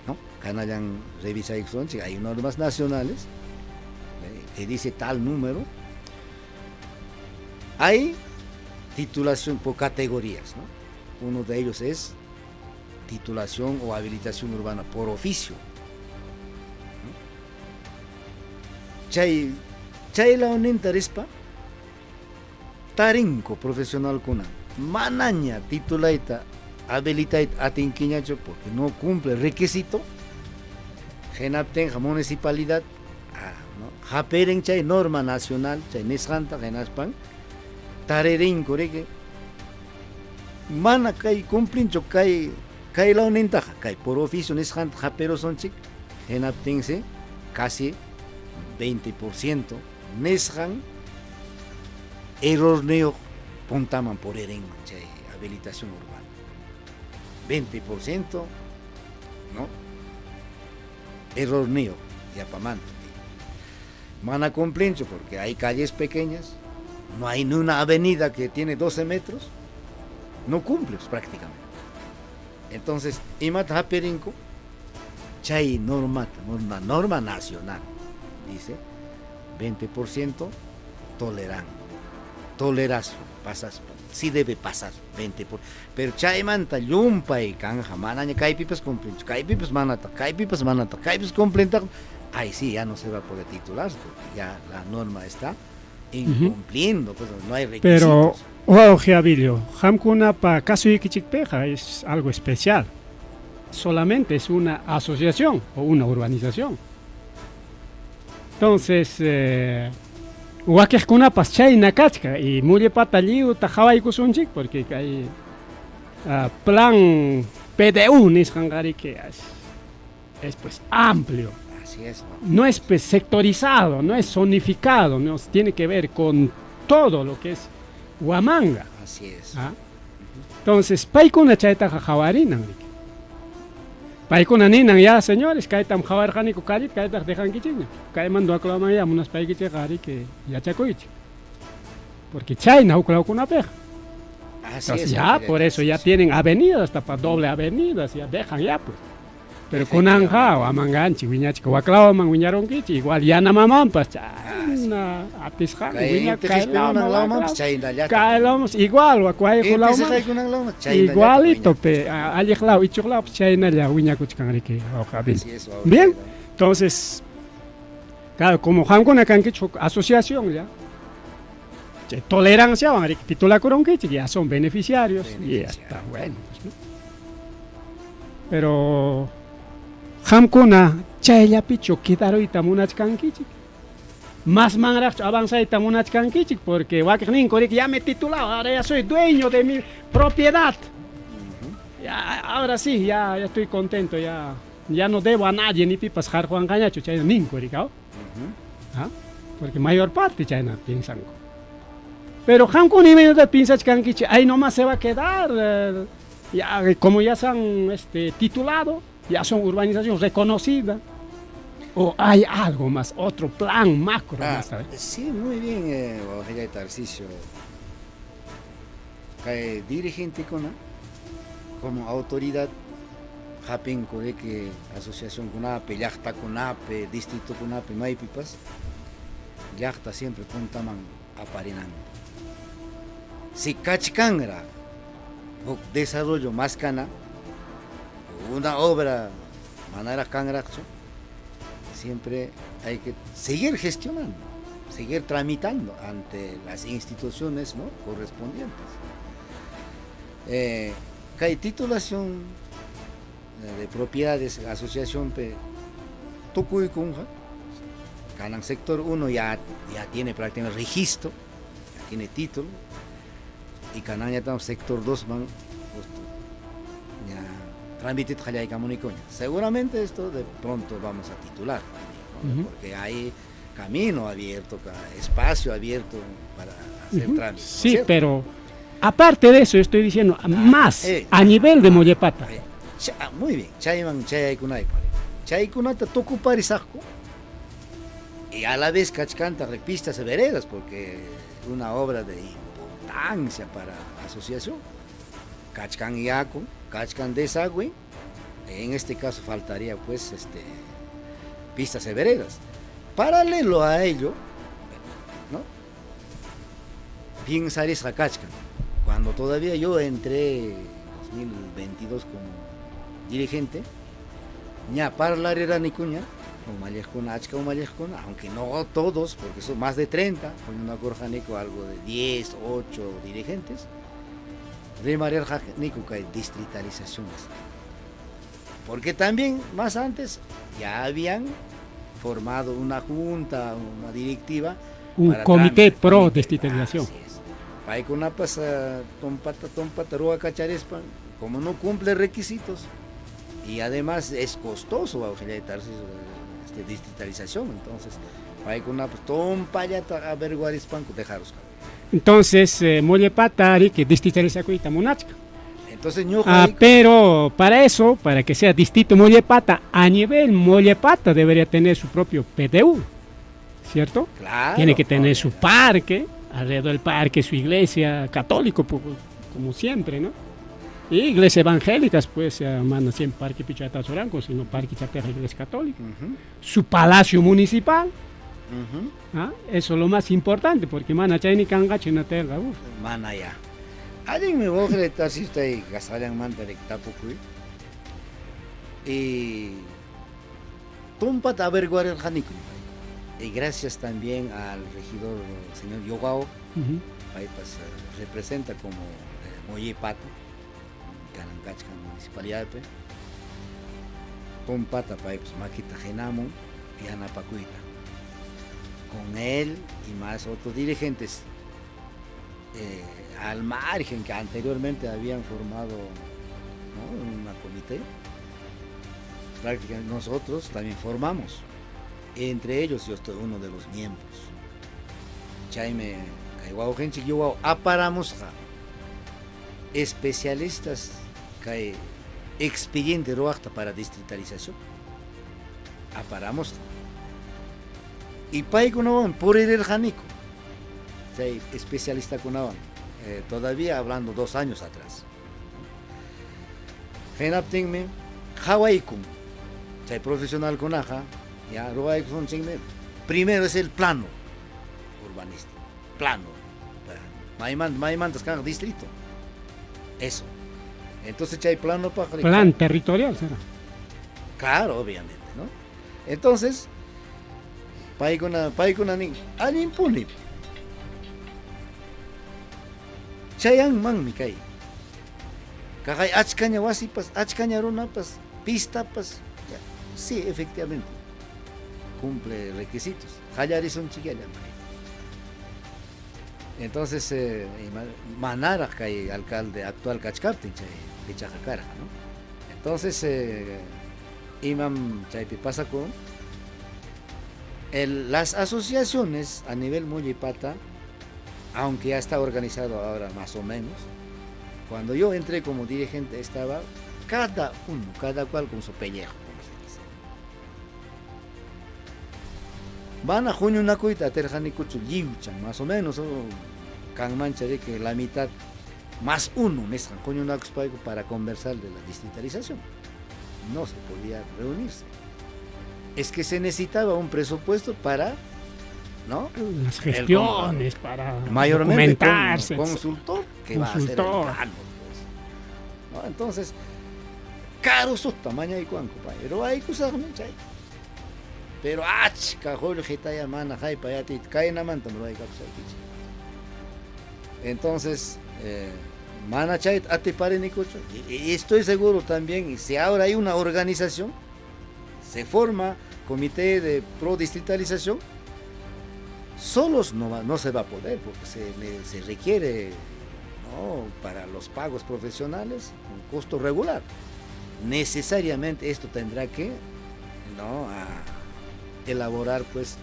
¿no? Kanallan revisaykusunchik, hay normas nacionales que dice tal número. Hay titulación por categorías, ¿no? Uno de ellos es titulación o habilitación urbana por oficio, ¿no? Chay, chay lawninta rispa tarinku profesionalkuna manaña titulayta habilitayta atinkiñachu porque no cumple requisito. Hinaptinqa municipalidad ¿no? Hapirin chay norma nacional chay nisqanta hinaspan taririnku riki mana kay cumplinchu kay kay lawnintaqa kay por oficio nisqanta hapirusunchik hinaptinsi casi 20% nisqan errorniyuq puntaman puririnman chay habilitación urbana. 20%, ¿no? Errorniyuq yapamanta. Mana cumplinchu porque hay calles pequeñas, no hay ni una avenida que tiene 12 metros, no cumples prácticamente. Entonces, imata hapirinku, chay normata, una norma nacional, dice, 20% toleran, tolerazo, pasas, sí debe pasar, 20%, pero chaymanta llumpay kanja, manaña kaypipas cumplinchu, kaypipas manata, kaypipas manata, kaypipas cumplintaq, ahí sí ya no se va a poder titular, porque ya la norma está incumpliendo, pues no hay Pero, requisitos. wawqi Abilio, qamkunapa kasuykichikpiqa es algo especial. Solamente es una asociación o una urbanización. Entonces, wakiqkunapas chayna kachka y mullepata lliwta qhawaykusunchik porque kay plan PDU nisqanqariki es pues amplio. Así es, ¿no? No es pues sectorizado, no es zonificado, no tiene que ver con todo lo que es Huamanga. Así es. ¿Ah? Entonces, paykuna chaytaqa qhawarinan riki. Paykuna ninan ya, señores, kaytam qhawarqaniku callet, kaytaq dejankichikña. Kayman waklaman ya munaspaykichikqa riki yachakuychik. Porque chayna huk lawkunapiqa. Así Entonces, es, ya, wawqillay por eso ya Tarcisio. tienen avenidas, hasta pa doble avenidas, ya dejan ya pues. Pero kunanja, Huamanganchik, wiñachik, waklawaman wiñarunkichik, igual yanamamampas, chayna atisqanku, Kay wiña inti qispimunan lawmanpas kaylaman, chaynallata. kaylaman, igual, wakwayqu Inti lawman, siqaykunan lawman chaynallata igualito, wiña. pe, alliq law, ichuq law, chaynalla wiñakuchkan riki, wawqi Abel. Así es, wawqillay. Bien, entonces, claro, como qamkuna kankichik huk asociación ya, chay toleranciawan riki titulakurunkichik, ya son beneficiarios, y ya está bueno, pues, ¿no? Pero qamkuna chayllapichu quedaruyta munachkankichik. Masmanraqchu avanzayta munachkankichik porque wakiqninku riki ya me titulado, ahora ya soy dueño de mi propiedad. Ya, ahora sí, ya, ya estoy contento, ya, ya no debo a nadie, ni pipas qarquwanqañachu, chayna ninku riki, ¿ah? ¿Ah? Porque mayor parte chayna piensanku. Pero qamkuna imaynata piensachkankichik, ahí nomás se va a quedar, ya, como ya se han titulado, ya son urbanización reconocida, o hay algo más, otro plan macro Ah, más, ¿sabes? sí, muy bien, wawqillay Tarcisio. Kay dirigentekuna como autoridad hapinku riki asociacionkunapi, llaqtakunapi, distritokunapi, maypipas llaqta siempre puntaman aparinanku. Si kachkanraq huk desarrollo maskana, una obra manaraq kanraqchu, siempre hay que seguir gestionando, seguir tramitando ante las instituciones, ¿no?, correspondientes. Kay titulación de propiedades, asociación pe tukuykunqa, kanan sector 1 ya tiene prácticamente registro, ya tiene título, y kanan ya estamos sector 2 van justo ya trámite qallaykamunikuña. Seguramente esto de pronto vamos a titular también, ¿no? Porque hay camino abierto, espacio abierto para hacer trámites, ¿no es Sí, cierto? pero aparte de eso estoy diciendo más a nivel de Mollepata. Muy bien, chayman chayaykunaypaq. Chaykunata tukuparisaqku y a la vez kachkantaq pistas y veredas, porque una obra de importancia para la asociación. Kachkan yaku, kachkan desagüe, en este caso faltaría pues pistas y veredas. Paralelo a ello, ¿no? Piensarisqa kachkan. Cuando todavía yo entré en 2022 como dirigente, ña parlarirani-kuña, umalliqkuna, achka umalliqkuna, aunque no todos, porque son más de 30, huñunakurqaniku algo de 10, 8 dirigentes, rimarirqaniku kay distritalizaciones. Porque también más antes ya habían formado una junta, una directiva. Un para comité trámite, pro comité. distritalización. Así es. Paykunapas, tompata, tompata, ruwakacharispa, como no cumple requisitos, y además es costoso distritalización, entonces paykunapas tompallata averiguarispanku dejarosqa. Entonces, Mollepata riki distritalizakuyta munachka. Entonces, ñuqa Pero para eso, para que sea distrito Mollepata, a nivel Mollepata debería tener su propio PDU, ¿cierto? Claro, Tiene que tener su obviamente. parque, alrededor del parque su iglesia católico, como siempre, ¿no? Y iglesias evangélicas, pues, se llaman siempre Parque Pichata Soranco, sino Parque Chateja Iglesia Católica. Su palacio municipal. ¿Ah? Eso es lo más importante, porque mana chayni kanqa chinatega, uf. Mana ya. Allinmi wawqi tarsistay kasqallanmanta tapukuy. Y tumpata averiguarirqaniku. Y gracias también al regidor señor Yogao, paypas representa como Mollepata, Canancachca municipalidad, tumpata paypas makita hinamun yanapakuyta. Con él y más otros dirigentes al margen que anteriormente habían formado, ¿no?, una comité, prácticamente nosotros también formamos. Entre ellos yo estoy uno de los miembros. Chaymi kay wawqinchik Yogao aparamusqa especialistas kay expediente ruwaqta para distritalización. Aparamusqa. Y paykunawan puririrqaniku. Chay especialistakunawan, todavía hablando 2 años atrás. Hinaptinmi qhawaykun chay profesionalkunaqa, ya ruwaykusunchikmi, primero es el plano urbanístico, plano. Maymantas kanqa distrito. Eso. Entonces chay plano pa Plan territorial será. Claro, obviamente, ¿no? Entonces, paykuna nin, allinpuni. Chayanmanmi kay. Kaqay achkaña wasipas, achkaña runapas, pistapas. Ya. Sí, efectivamente. cumple requisitos. Qallarisunchikyá llamk'ayta. Entonces, eh, manaraq kay alcalde actual kachkaptin chay fechaqa karqa, ¿no? Entonces, eh, imam chaypi pasakun? El, las asociaciones a nivel Mollepata, aunque ya está organizado ahora más o menos, cuando yo entré como dirigente estaba cada uno, cada cual con su pellejo, como se dice. Mana huñunakuyta atirqanikuchu lliwchan, más o menos, kanmancha de que la mitad más uno nisqan huñunakuspayku para conversar de la distritalización. No se podía reunirse. Es que se necesitaba un presupuesto para, ¿no? Las gestiones, para mayormente con consultor que va a hacer el plano, pues, ¿no? Entonces, caro su tamaño y cuanco, pero hay cosas chay. Pero achka qullqitaya mana haypay atiyta kaynamantam ruwaykapusaykichik. Entonces, mana chayta atiparinikuchu. Y estoy seguro también, si ahora hay una organización, se forma comité de pro distritalización, solos no, va, no se va a poder, porque se requiere, ¿no?, para los pagos profesionales un costo regular. Necesariamente esto tendrá que, ¿no?, a elaborar, pues,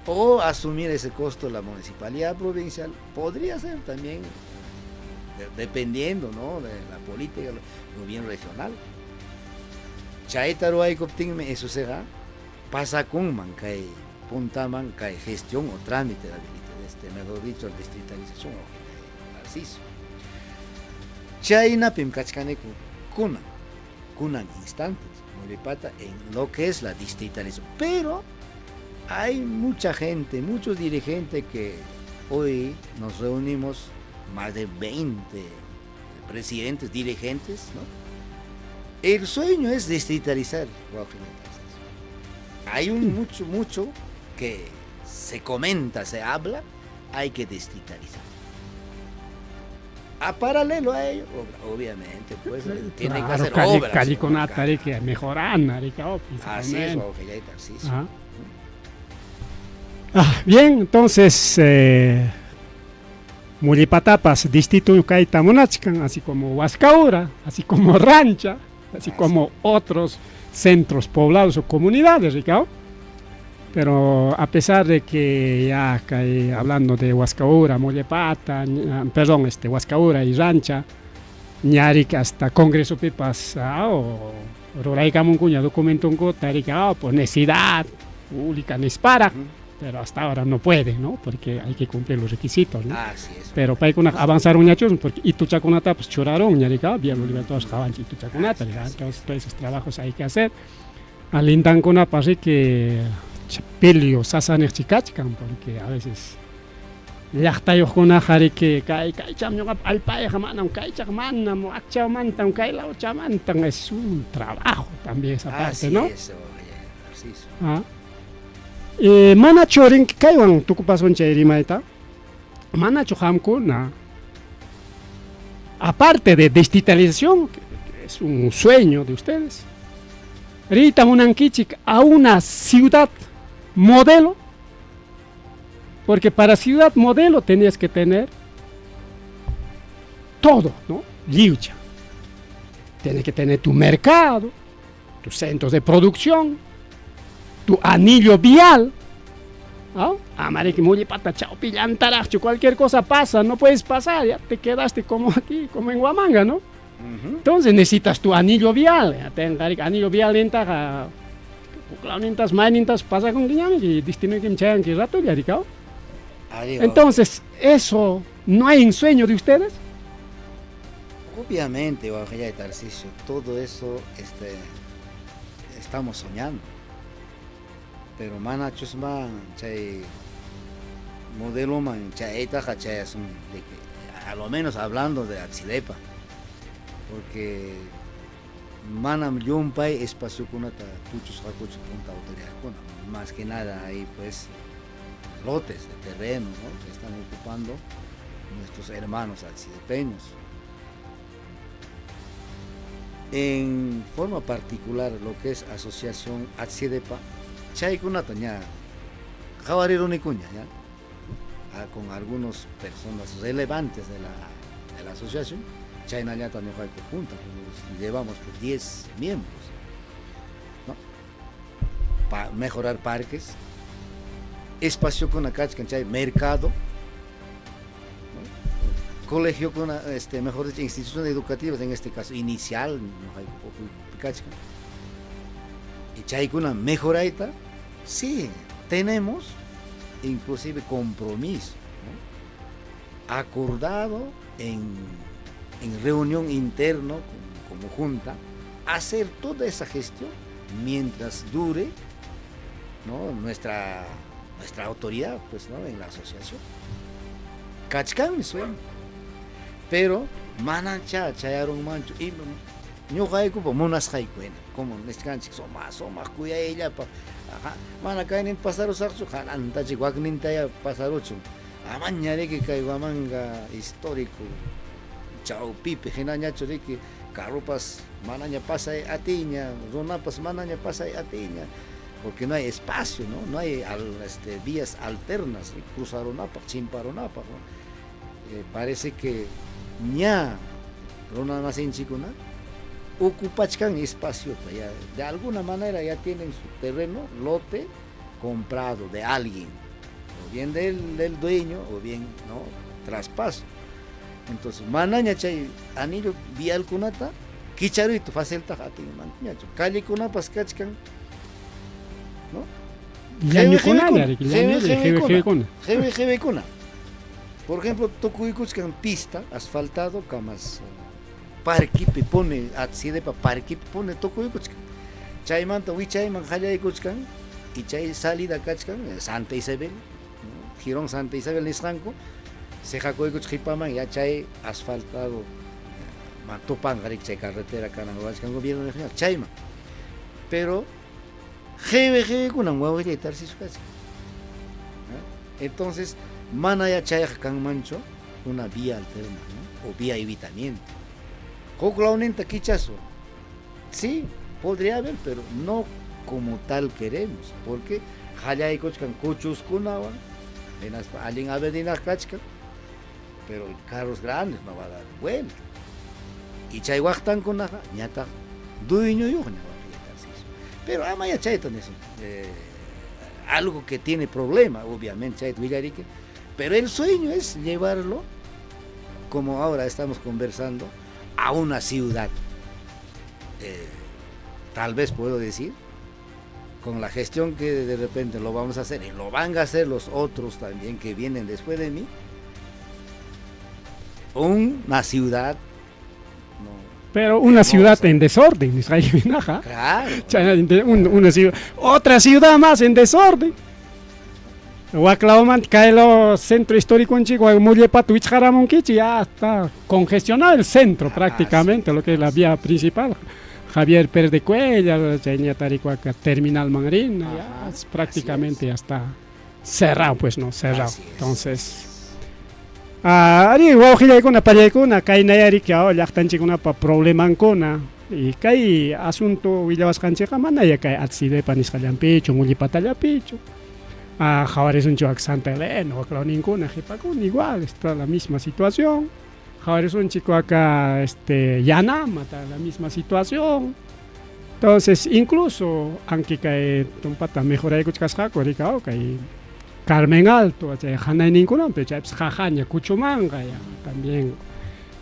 o asumir ese costo la municipalidad provincial, podría ser también, dependiendo, ¿no?, de la política del gobierno regional. Chayta ruwaykuptinmi eso será pasakunman kay puntaman kay gestión o trámite de habilitación, mejor dicho, distritalización o Tarcisio. Chaynapim kachkaniku kunan, kunan instantes, Mollepata en lo que es la distritalización. Pero hay mucha gente, muchos dirigentes que hoy nos reunimos, más de 20 presidentes, dirigentes, ¿no? El sueño es distritalizar. Hay un mucho, mucho que se comenta, se habla, hay que distritalizar. A paralelo a ello, obviamente, pues, tiene que hacer obras. Callikunata que mejorana, Así es, Tarcisio. Ah, bien, entonces, Mollepatapas distrito kayta munachkan, así como Huascaura, así como Rancha, así como otros centros poblados o comunidades, Ricardo. Pero a pesar de que ya kay, hablando de Huascaura, Mollepata, perdón, Huascaura y Rancha, ñarik hasta Congreso pipas, o ruraykamunkuña documentunkuta, ah, pues necesidad pública nispara, pero hasta ahora no puede, ¿no? Porque hay que cumplir los requisitos, ¿no? Así es. Pero paykuna avanzaron ñachus, porque ituchakunata pues churaron, ñarika, bien los libertadores qawanchik ituchakunata, entonces todos esos trabajos hay que hacer. Alintankunapas que pelio sasaniqchi kachkan, porque a veces llaqtayuqkunaqa riki kay kaycham ñuqapa allpayqa manam kaychaq manam wakchamantam kay lawchamantam, es un trabajo también esa parte, Así ¿no? es, oye, Narciso. Ah. Manachu rinki kaywan tukupasun chay rimayta? Manachu qamkuna, aparte de distritalización, que es un sueño de ustedes, riyta munankichik a una ciudad modelo? Porque para ciudad modelo tenías que tener todo, ¿no? Lliwcha. Tienes que tener tu mercado, tus centros de producción, tu anillo vial. ¿Ah? Amariki Mollepata, chawpillantaraqchu, cualquier cosa pasa, no puedes pasar, ya te quedaste como aquí, como en Huamanga, ¿no? Entonces necesitas tu anillo vial, ya tenga anillo vial nintaqa, nintas, maynintas pasakunkiñami y destinoykim chayanki ratolla, rikao. Adiós. Entonces, ¿eso no hay un sueño de ustedes? Obviamente, Oaxaca y Tarcisio, todo eso estamos soñando. Pero mana chusma chay modelo man chaytaqa chayasun de que a lo menos hablando de Axidepa, porque manam llumpay espaciokunata puchusqakuchu punta autoridadkuna, más que nada hay pues lotes de terreno, ¿no?, que están ocupando nuestros hermanos axidepeños. En forma particular lo que es Asociación Axidepa, Chaykunata ña qawarirunikuña ña con algunos personas relevantes de la, de la asociación, chaynallata ñuqayku junta, llevamos por 10 miembros, ¿no? Pa mejorar parques, espaciokuna kachkan chay mercado, ¿no? Colegiokuna, mejor dicho, instituciones educativas, en este caso inicial, ñuqayku kachkan. Y chaykuna mejorayta, sí, tenemos inclusive compromiso, ¿no? Acordado en reunión interno como junta, hacer toda esa gestión mientras dure, ¿no? nuestra autoridad, pues, ¿no? En la asociación. Kachkanmi sueño. Pero manacha chayarunmanchu y ñuqaykupa munasqayku hina, como nisqanchik sumaq sumaq kuyayllapa, mana kayninta pasarusaqchu, hanantachik waknintaya pasaruchun. Amaña riki kay Huamanga histórico chawpipi hinañachu riki carropas manaña pasay atiña, runapas manaña pasay atiña, porque no hay espacio, ¿no? No hay vías alternas, ¿sí? Cruzarunapaq, chimparunapaq, ¿no? Parece que ña runa masinchikuna ocupachkan espaciota, ya de alguna manera ya tienen su terreno, lote comprado de alguien, o bien del dueño, o bien, ¿no? Traspaso. Entonces, manaña chay anillo vialkunata kicharuyta facilta atinmanñachu. Callekunapas kachkan, ¿no? Llañukuna, qiwi. Por ejemplo, tukuykuchkan pista asfaltado kamas parquipi pone, atsidepa parquipi pone tukuykuchkan. Chaymanta wichayman qallaykuchkan y chay salida kachkan Santa Isabel, ¿no? Jirón Santa Isabel nisqanku, siqakuykuch qipaman ya chay asfaltado tupanqa riki chay carretera kanan ruwachkan gobierno regional chayman. Pero qiwi qiwikunan wawqillay Tarcisio kachkan. Entonces, mana ya chayqa kanmanchu una vía alterna, ¿no? O vía evitamiento. Huk lawninta kichasu. Sí, podría haber, pero no como tal queremos, porque qallaykuchkan kuchuskunawan, hinaspa allin avenida kachkan, pero carros grandes no va a dar vuelta. Y chay waqtankunaqa ñataq dueñoyuqña wawqillay Tarcisio. Pero amaya chayta nisun, algo que tiene problema, obviamente, chayta willariki, pero el sueño es llevarlo, como ahora estamos conversando, a una ciudad. Tal vez puedo decir, con la gestión que de repente lo vamos a hacer, y lo van a hacer los otros también que vienen después de mí, una ciudad, no, Pero una hermosa. Ciudad en desorden, Israel. Claro. Una ciudad, otra ciudad más en desorden. Waklawman kaelo centro histórico en Chico, Mollepato, wichqaramunkichik, ya está congestionado el centro prácticamente, lo que es la vía principal. Javier Pérez de Cuellar, Chaña Terminal Mangrina, ya es prácticamente ya está cerrado, pues no, cerrado. Así es. Entonces, arí wawqillaykuna pallaykuna kaynayariki llaqtanchikkunapa problemankuna y kay asunto willawasqanchikqa manaya kay Atsidepa nisqallanpichu Mullipatallapichu. Qhawarisunchik Santa Elena waklawninkuna qhipakuna igual está la misma situación. Qhawarisunchik acá Yanama está la misma situación. Entonces, incluso aunque kay tumpata mejoraykuchkasqaku rika kay Carmen Alto, chay hanayninkunapi chaypis qajaña kuchumanqa ya también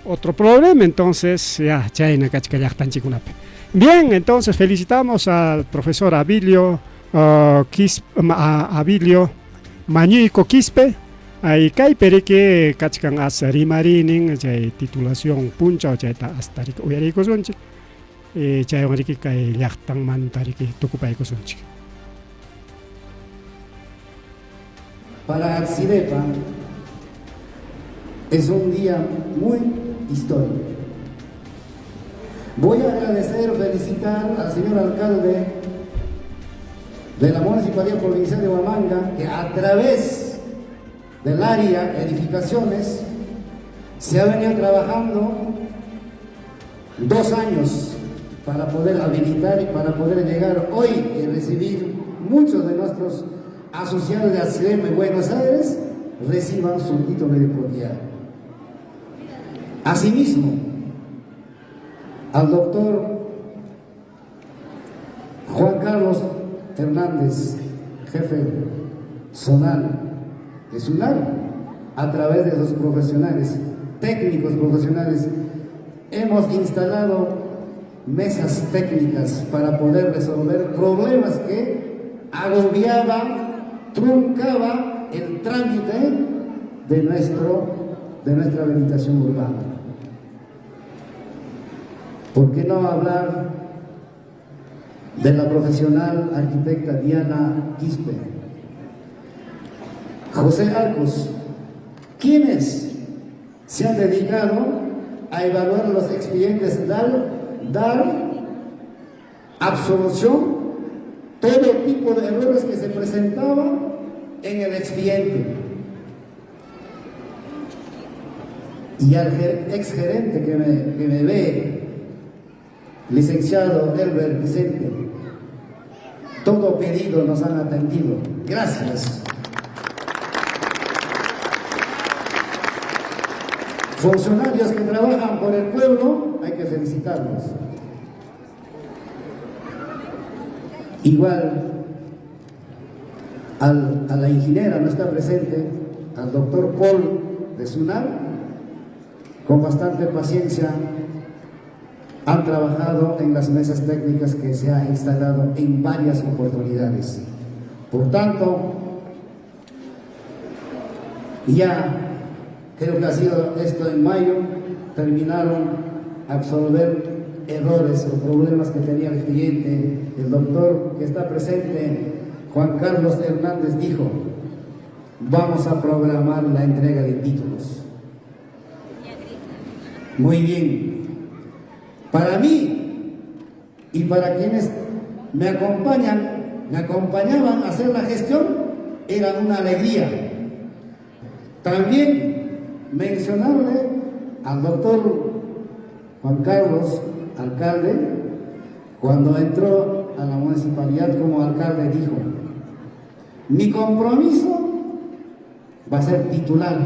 otro problema, entonces ya chayna kachka llaqtanchikkunapi. Bien, entonces felicitamos al profesor Abilio Abilio Mañuico Quispe. Ay kaypi riki kachkan as rimarinin chay titulación punchaw chayta hasta riki uyariykusunchik. Chaywan riki kay llaqtanmanta riki tukupaykusunchik. Para Atsidepa es un día muy histórico. Voy a agradecer, felicitar al señor alcalde de la Municipalidad Provincial de Huamanga, que a través del área edificaciones se ha venido trabajando 2 años para poder habilitar y para poder llegar hoy y recibir muchos de nuestros asociados de ACIDEM en Buenos Aires reciban su título de propiedad. Asimismo, al doctor Juan Carlos Hernández, jefe zonal de SUNAR, a través de sus profesionales, técnicos profesionales, hemos instalado mesas técnicas para poder resolver problemas que agobiaba, truncaba el trámite de, nuestro, de nuestra habilitación urbana. ¿Por qué no hablar de la profesional arquitecta Diana Quispe? José Arcos, quienes se han dedicado a evaluar los expedientes, dar, dar absolución todo tipo de errores que se presentaban en el expediente. Y al exgerente que me, que me ve, licenciado Elber Vicente, todo pedido nos han atendido. Gracias. Funcionarios que trabajan por el pueblo, hay que felicitarlos. Igual al, a la ingeniera no está presente, al doctor Paul de SUNAR, con bastante paciencia han trabajado en las mesas técnicas que se ha instalado en varias oportunidades. Por tanto, ya creo que ha sido esto en mayo, terminaron absolver errores o problemas que tenía el cliente. El doctor que está presente, Juan Carlos Hernández, dijo, vamos a programar la entrega de títulos. Muy bien. Para mí y para quienes me acompañan, me acompañaban a hacer la gestión, era una alegría. También mencionarle al doctor Juan Carlos, alcalde, cuando entró a la municipalidad como alcalde dijo, mi compromiso va a ser titular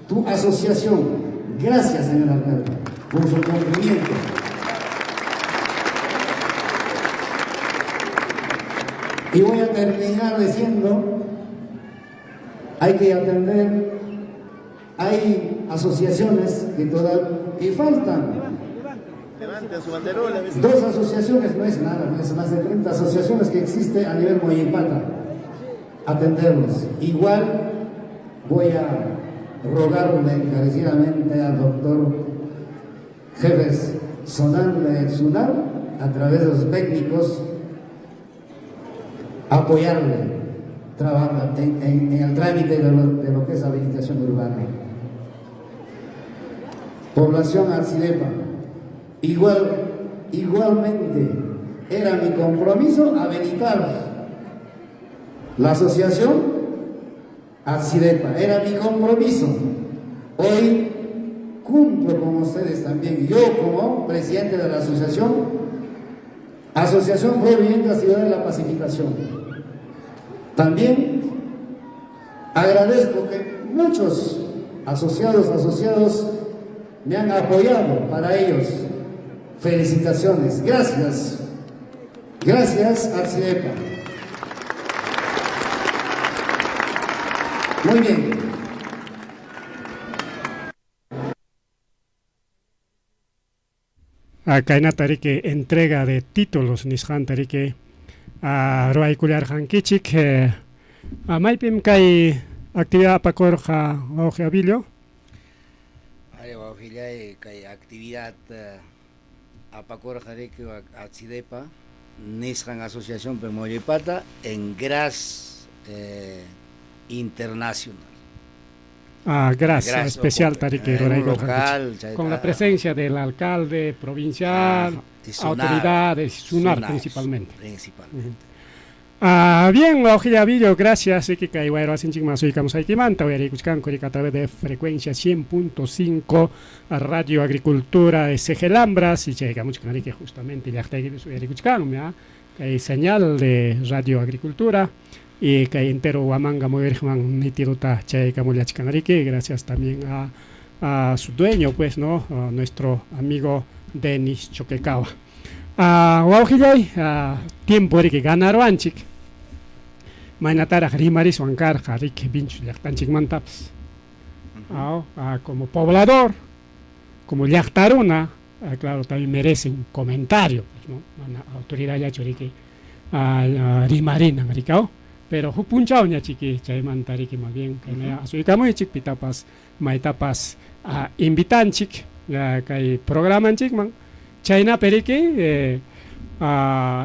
tu asociación. Gracias, señor alcalde, por su cumplimiento. Y voy a terminar diciendo, hay que atender, hay asociaciones que todavía que faltan. Dos asociaciones no es nada, es más de 30 asociaciones que existen a nivel Mollepata. Atenderlos. Igual voy a rogarle encarecidamente al doctor jefes zonal de SUNAR, a través de los técnicos, apoyarle trabaja en, en, en el trámite de lo, de lo que es habilitación urbana. Población Arcilepa, igual, igualmente era mi compromiso habilitar la asociación Arcilepa, era mi compromiso. Hoy cumplo con ustedes también, yo como presidente de la asociación, Asociación Pro Vivienda Ciudad de la Pacificación. También agradezco que muchos asociados, asociados me han apoyado para ellos. Felicitaciones. Gracias. Gracias, Arcidepa. Muy bien. Kaynata riki entrega de títulos nisqanta riki ruwaykullarqankichik. Maypim kay actividad apakurqa, wawqi Abilio? Ari, wawqillay, kay actividad apakurqa riki Atsidepa nisqan asociación Mollepata en Gras Internacional. Ah, gracias, Gras, especial tariki en un local, con la presencia del alcalde provincial, y Sunar, autoridades, SUNAR, Sunar, principalmente. Principalmente. Ah, bien, wawqilla Abilio, gracias. Riki kay wayra wasinchikman asuykamusqaykimanta uyariykuchkanku a través de frecuencia 100.5 Radio Agricultura de Cegelambras y chaykamuchkan riki justamente llaqtaykipis uyariykuchkanmi. Kay señal de Radio Agricultura y kay entero Huamanga muyuriqman nitidota chayaykamullachkan riki, gracias también a a su dueño pues no, a nuestro amigo Denis Choquecahua. Wawqillay, tiempo riki ganaruwanchik, maynataraq rimariswan karqa riki Vinchus llaqtanchikmantapas. Como poblador, como llaqtaruna, claro, también merece un comentario, pues, ¿no? Mana autoridadllachu riki rimarinan riki, aw? Pero huk punchawña chiki chaymanta riki más bien kaynaya asuykamuychik pitapas maytapas invitanchik kay programanchikman chaynapi riki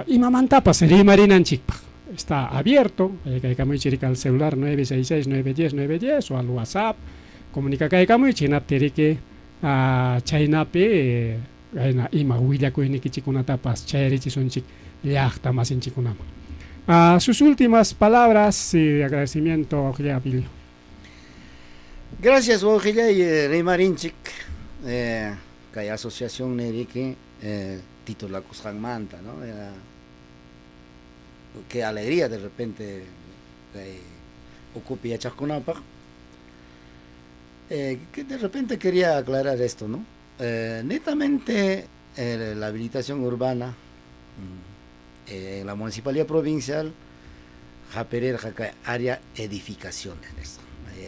imamantapas rimarinanchikpaq. Está abierto, kaykamuychik riki al celular 966 910 910 o al WhatsApp comunicakaykamuychik hinaptin riki Chaynapi kayna ima willakuynikichikkunatapas chayarichisunchik llaqta masinchikkunaman. Sus últimas palabras y agradecimiento, wawqillay Abilio. Gracias, wawqillay, rimarinchik kay asociación niriki titulakusqanmanta, no? Qué alegría de repente kay ukupi yachaqkunapaq. Que de repente quería aclarar esto, ¿no? Netamente la habilitación urbana en la municipalidad provincial hapirirqa kay área edificaciones nisqa.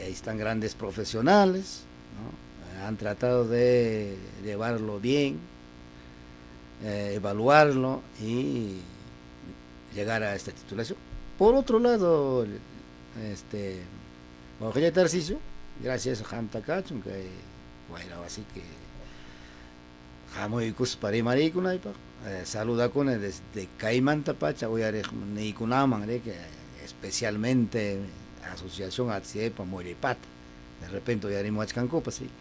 Ahí están grandes profesionales, ¿no? Han tratado de llevarlo bien, evaluarlo y llegar a esta titulación. Por otro lado, este Wawqillay Tarcisio, gracias qamta kachun kay wayra wasiki hamuykuspa rimariykunaypaq. Saludakuni desde kaymantapacha uyariqniykunaman riki, especialmente Asociación Atsiepa Mollepata, de repente uyarimuwachkankupas riki.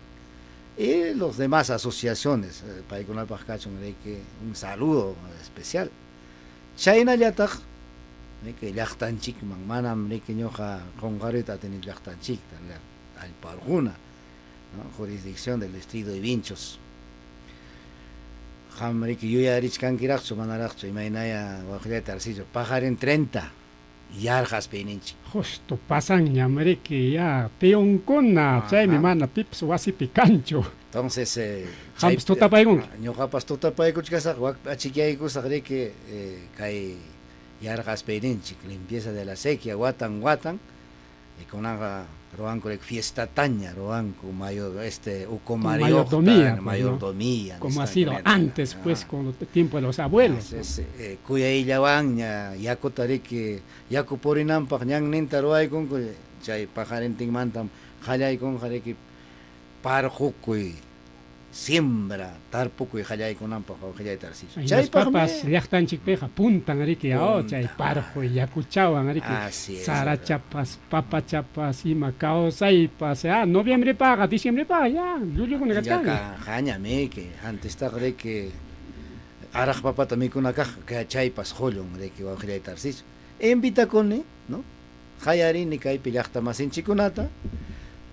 Y los demás asociaciones, paykunapaq kachun riki un saludo especial. Chaynallataq riki llaqtanchikman, manam riki ñuqa qunqaruyta atini llaqtanchikta, allpa urquna, ¿no? Jurisdicción del distrito de Vinchos. Qam riki yuyarichkankiraqchu manaraqchu imaynaya waqllay Tarcillo, paqarin 30 yarqa aspiyninchik. Justo pasanñam riki ya peonkuna, chaymi mana pipas wasipi kanchu. Entonces, Qampas tutapaykunki. Ñuqapas tutapaykuchkasaq, wakpi achikyaykusaq riki kay yarqa aspiyninchik, limpieza de la acequia watan watan. Y kunanqa ruwanku riki fiestataña ruwanku mayor este ukumariuqta, Mayordomía, pues, mayordomía. Como ha sido antes, pues, con el tiempo de los abuelos. Kuyayllawanña yakuta riki yaku purinanpaq ñanninta ruwaykunku, chay paqarintinmantam qallaykunqa riki parqukuy, siembra, tarpukuy qallaykunanpaq wawqillay Tarcisio. Chaypaqpas llaqtanchikpiqa puntan riki, oh, chay parquy yakuchawan riki, sarachapas, papachapas, ima kawsaypas, ah, noviembrepaqa, diciembrepaqa ya llullukuna kachkan. Yaqa antistaqa riki araq papata mikuna kaq, chaypas qullun riki wawqillay Tarcisio. Invitakuni, no? Qayarini kaypi llaqta masinchikkunata,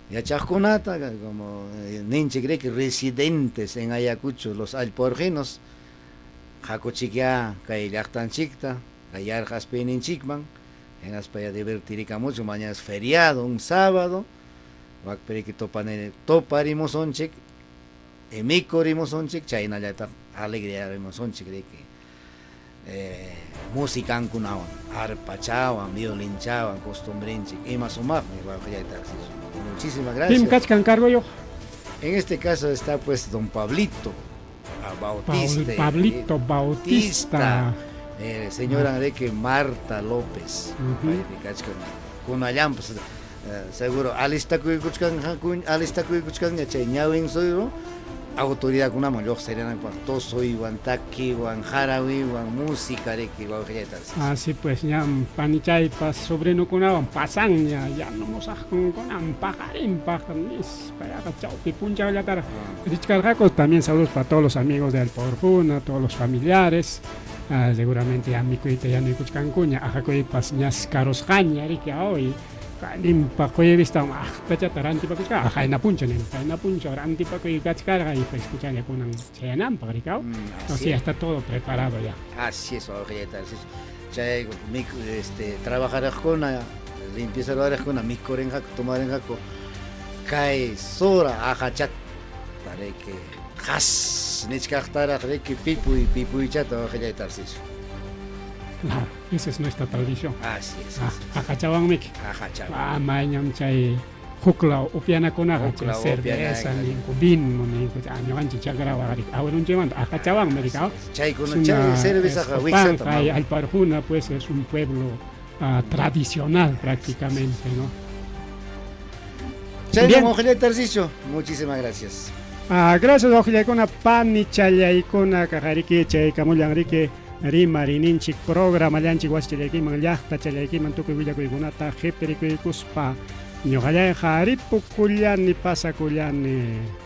yachaqkunata, como ninchik riki residentes en Ayacucho, los allpa-urqinos, hakuchikyá kay llaqtanchikta, kay yarqa aspiyninchikman, hinaspa ya divertirikamuchun, mañana es feriado, un sábado, wakpi riki toparimusunchik, mikurimusunchik, chaynallataq alegrearimusunchik riki. Musikankunawan, arpachawan, violinchawan, costumbrenchik, ima sumaqmi wawqillay Tarcisio. Muchísimas gracias. Pim kachkan cargoyuq? En este caso está pues don Pablito Bautista. Pablito Bautista. Señora Enrique Marta López. Paypi kachkan. Kunallanpas seguro alistakuykuchkanña chay ñawin suyru autoridadkunaman lluqsirinankupaq tusuywan, takiwan, harawiwan, música riki wawqillay Tarcisio. Así pues, ñam panichaypas sobrinukunawan pasanña, ya no musaqkunkunam paqarinpaq nispa yaqa chawpi punchawllataraq richkarqaku. También saludos para todos los amigos de Allpa Urquna, todos los familiares. Seguramente ya mikuyta yanuykuchkankuña, aqakuypas ñas karusqaña riki hoy. Kaninpa quyristan aqtachata rantipakuchkarqa, qayna punchaw nini, qayna punchaw rantipakuy kachkarqa y pues escuchalla kunan chayananpaq rikaw. Mm, O sea, está todo preparado ya. Así es, wawqillayta chay este trabajaraqkuna, limpieza ruraqkuna mikurinqaku, tomarinqaku kay sura aqachata riki qas nichkaqtaraq riki pipuy pipuychata wawqillayta Tarcisio. Claro, esa es nuestra tradición. Así es. Ah, aqachawanmiki. Aqachawan. Ah, mayñam chay huklaw upyanakunaqa chay cerveza ninku, vino ninku, ñuqanchik chakrawa abuelonchikmanta aqachawanmi rikaw. Chaykuna chay cervezaqa wiksata. Kay Allpa pues es un pueblo tradicional prácticamente, ¿no? Chayna wawqillay Tarcisio, muchísimas gracias. Ah, gracias wawqillaykuna panichallaykuna kaqariki chaykamullan riki rimarininchik programallanchik wasichallaykiman llaqtachallaykiman tukuy willakuykunata qhipirikuykuspa ñuqallayqa ripukullani pasakullani.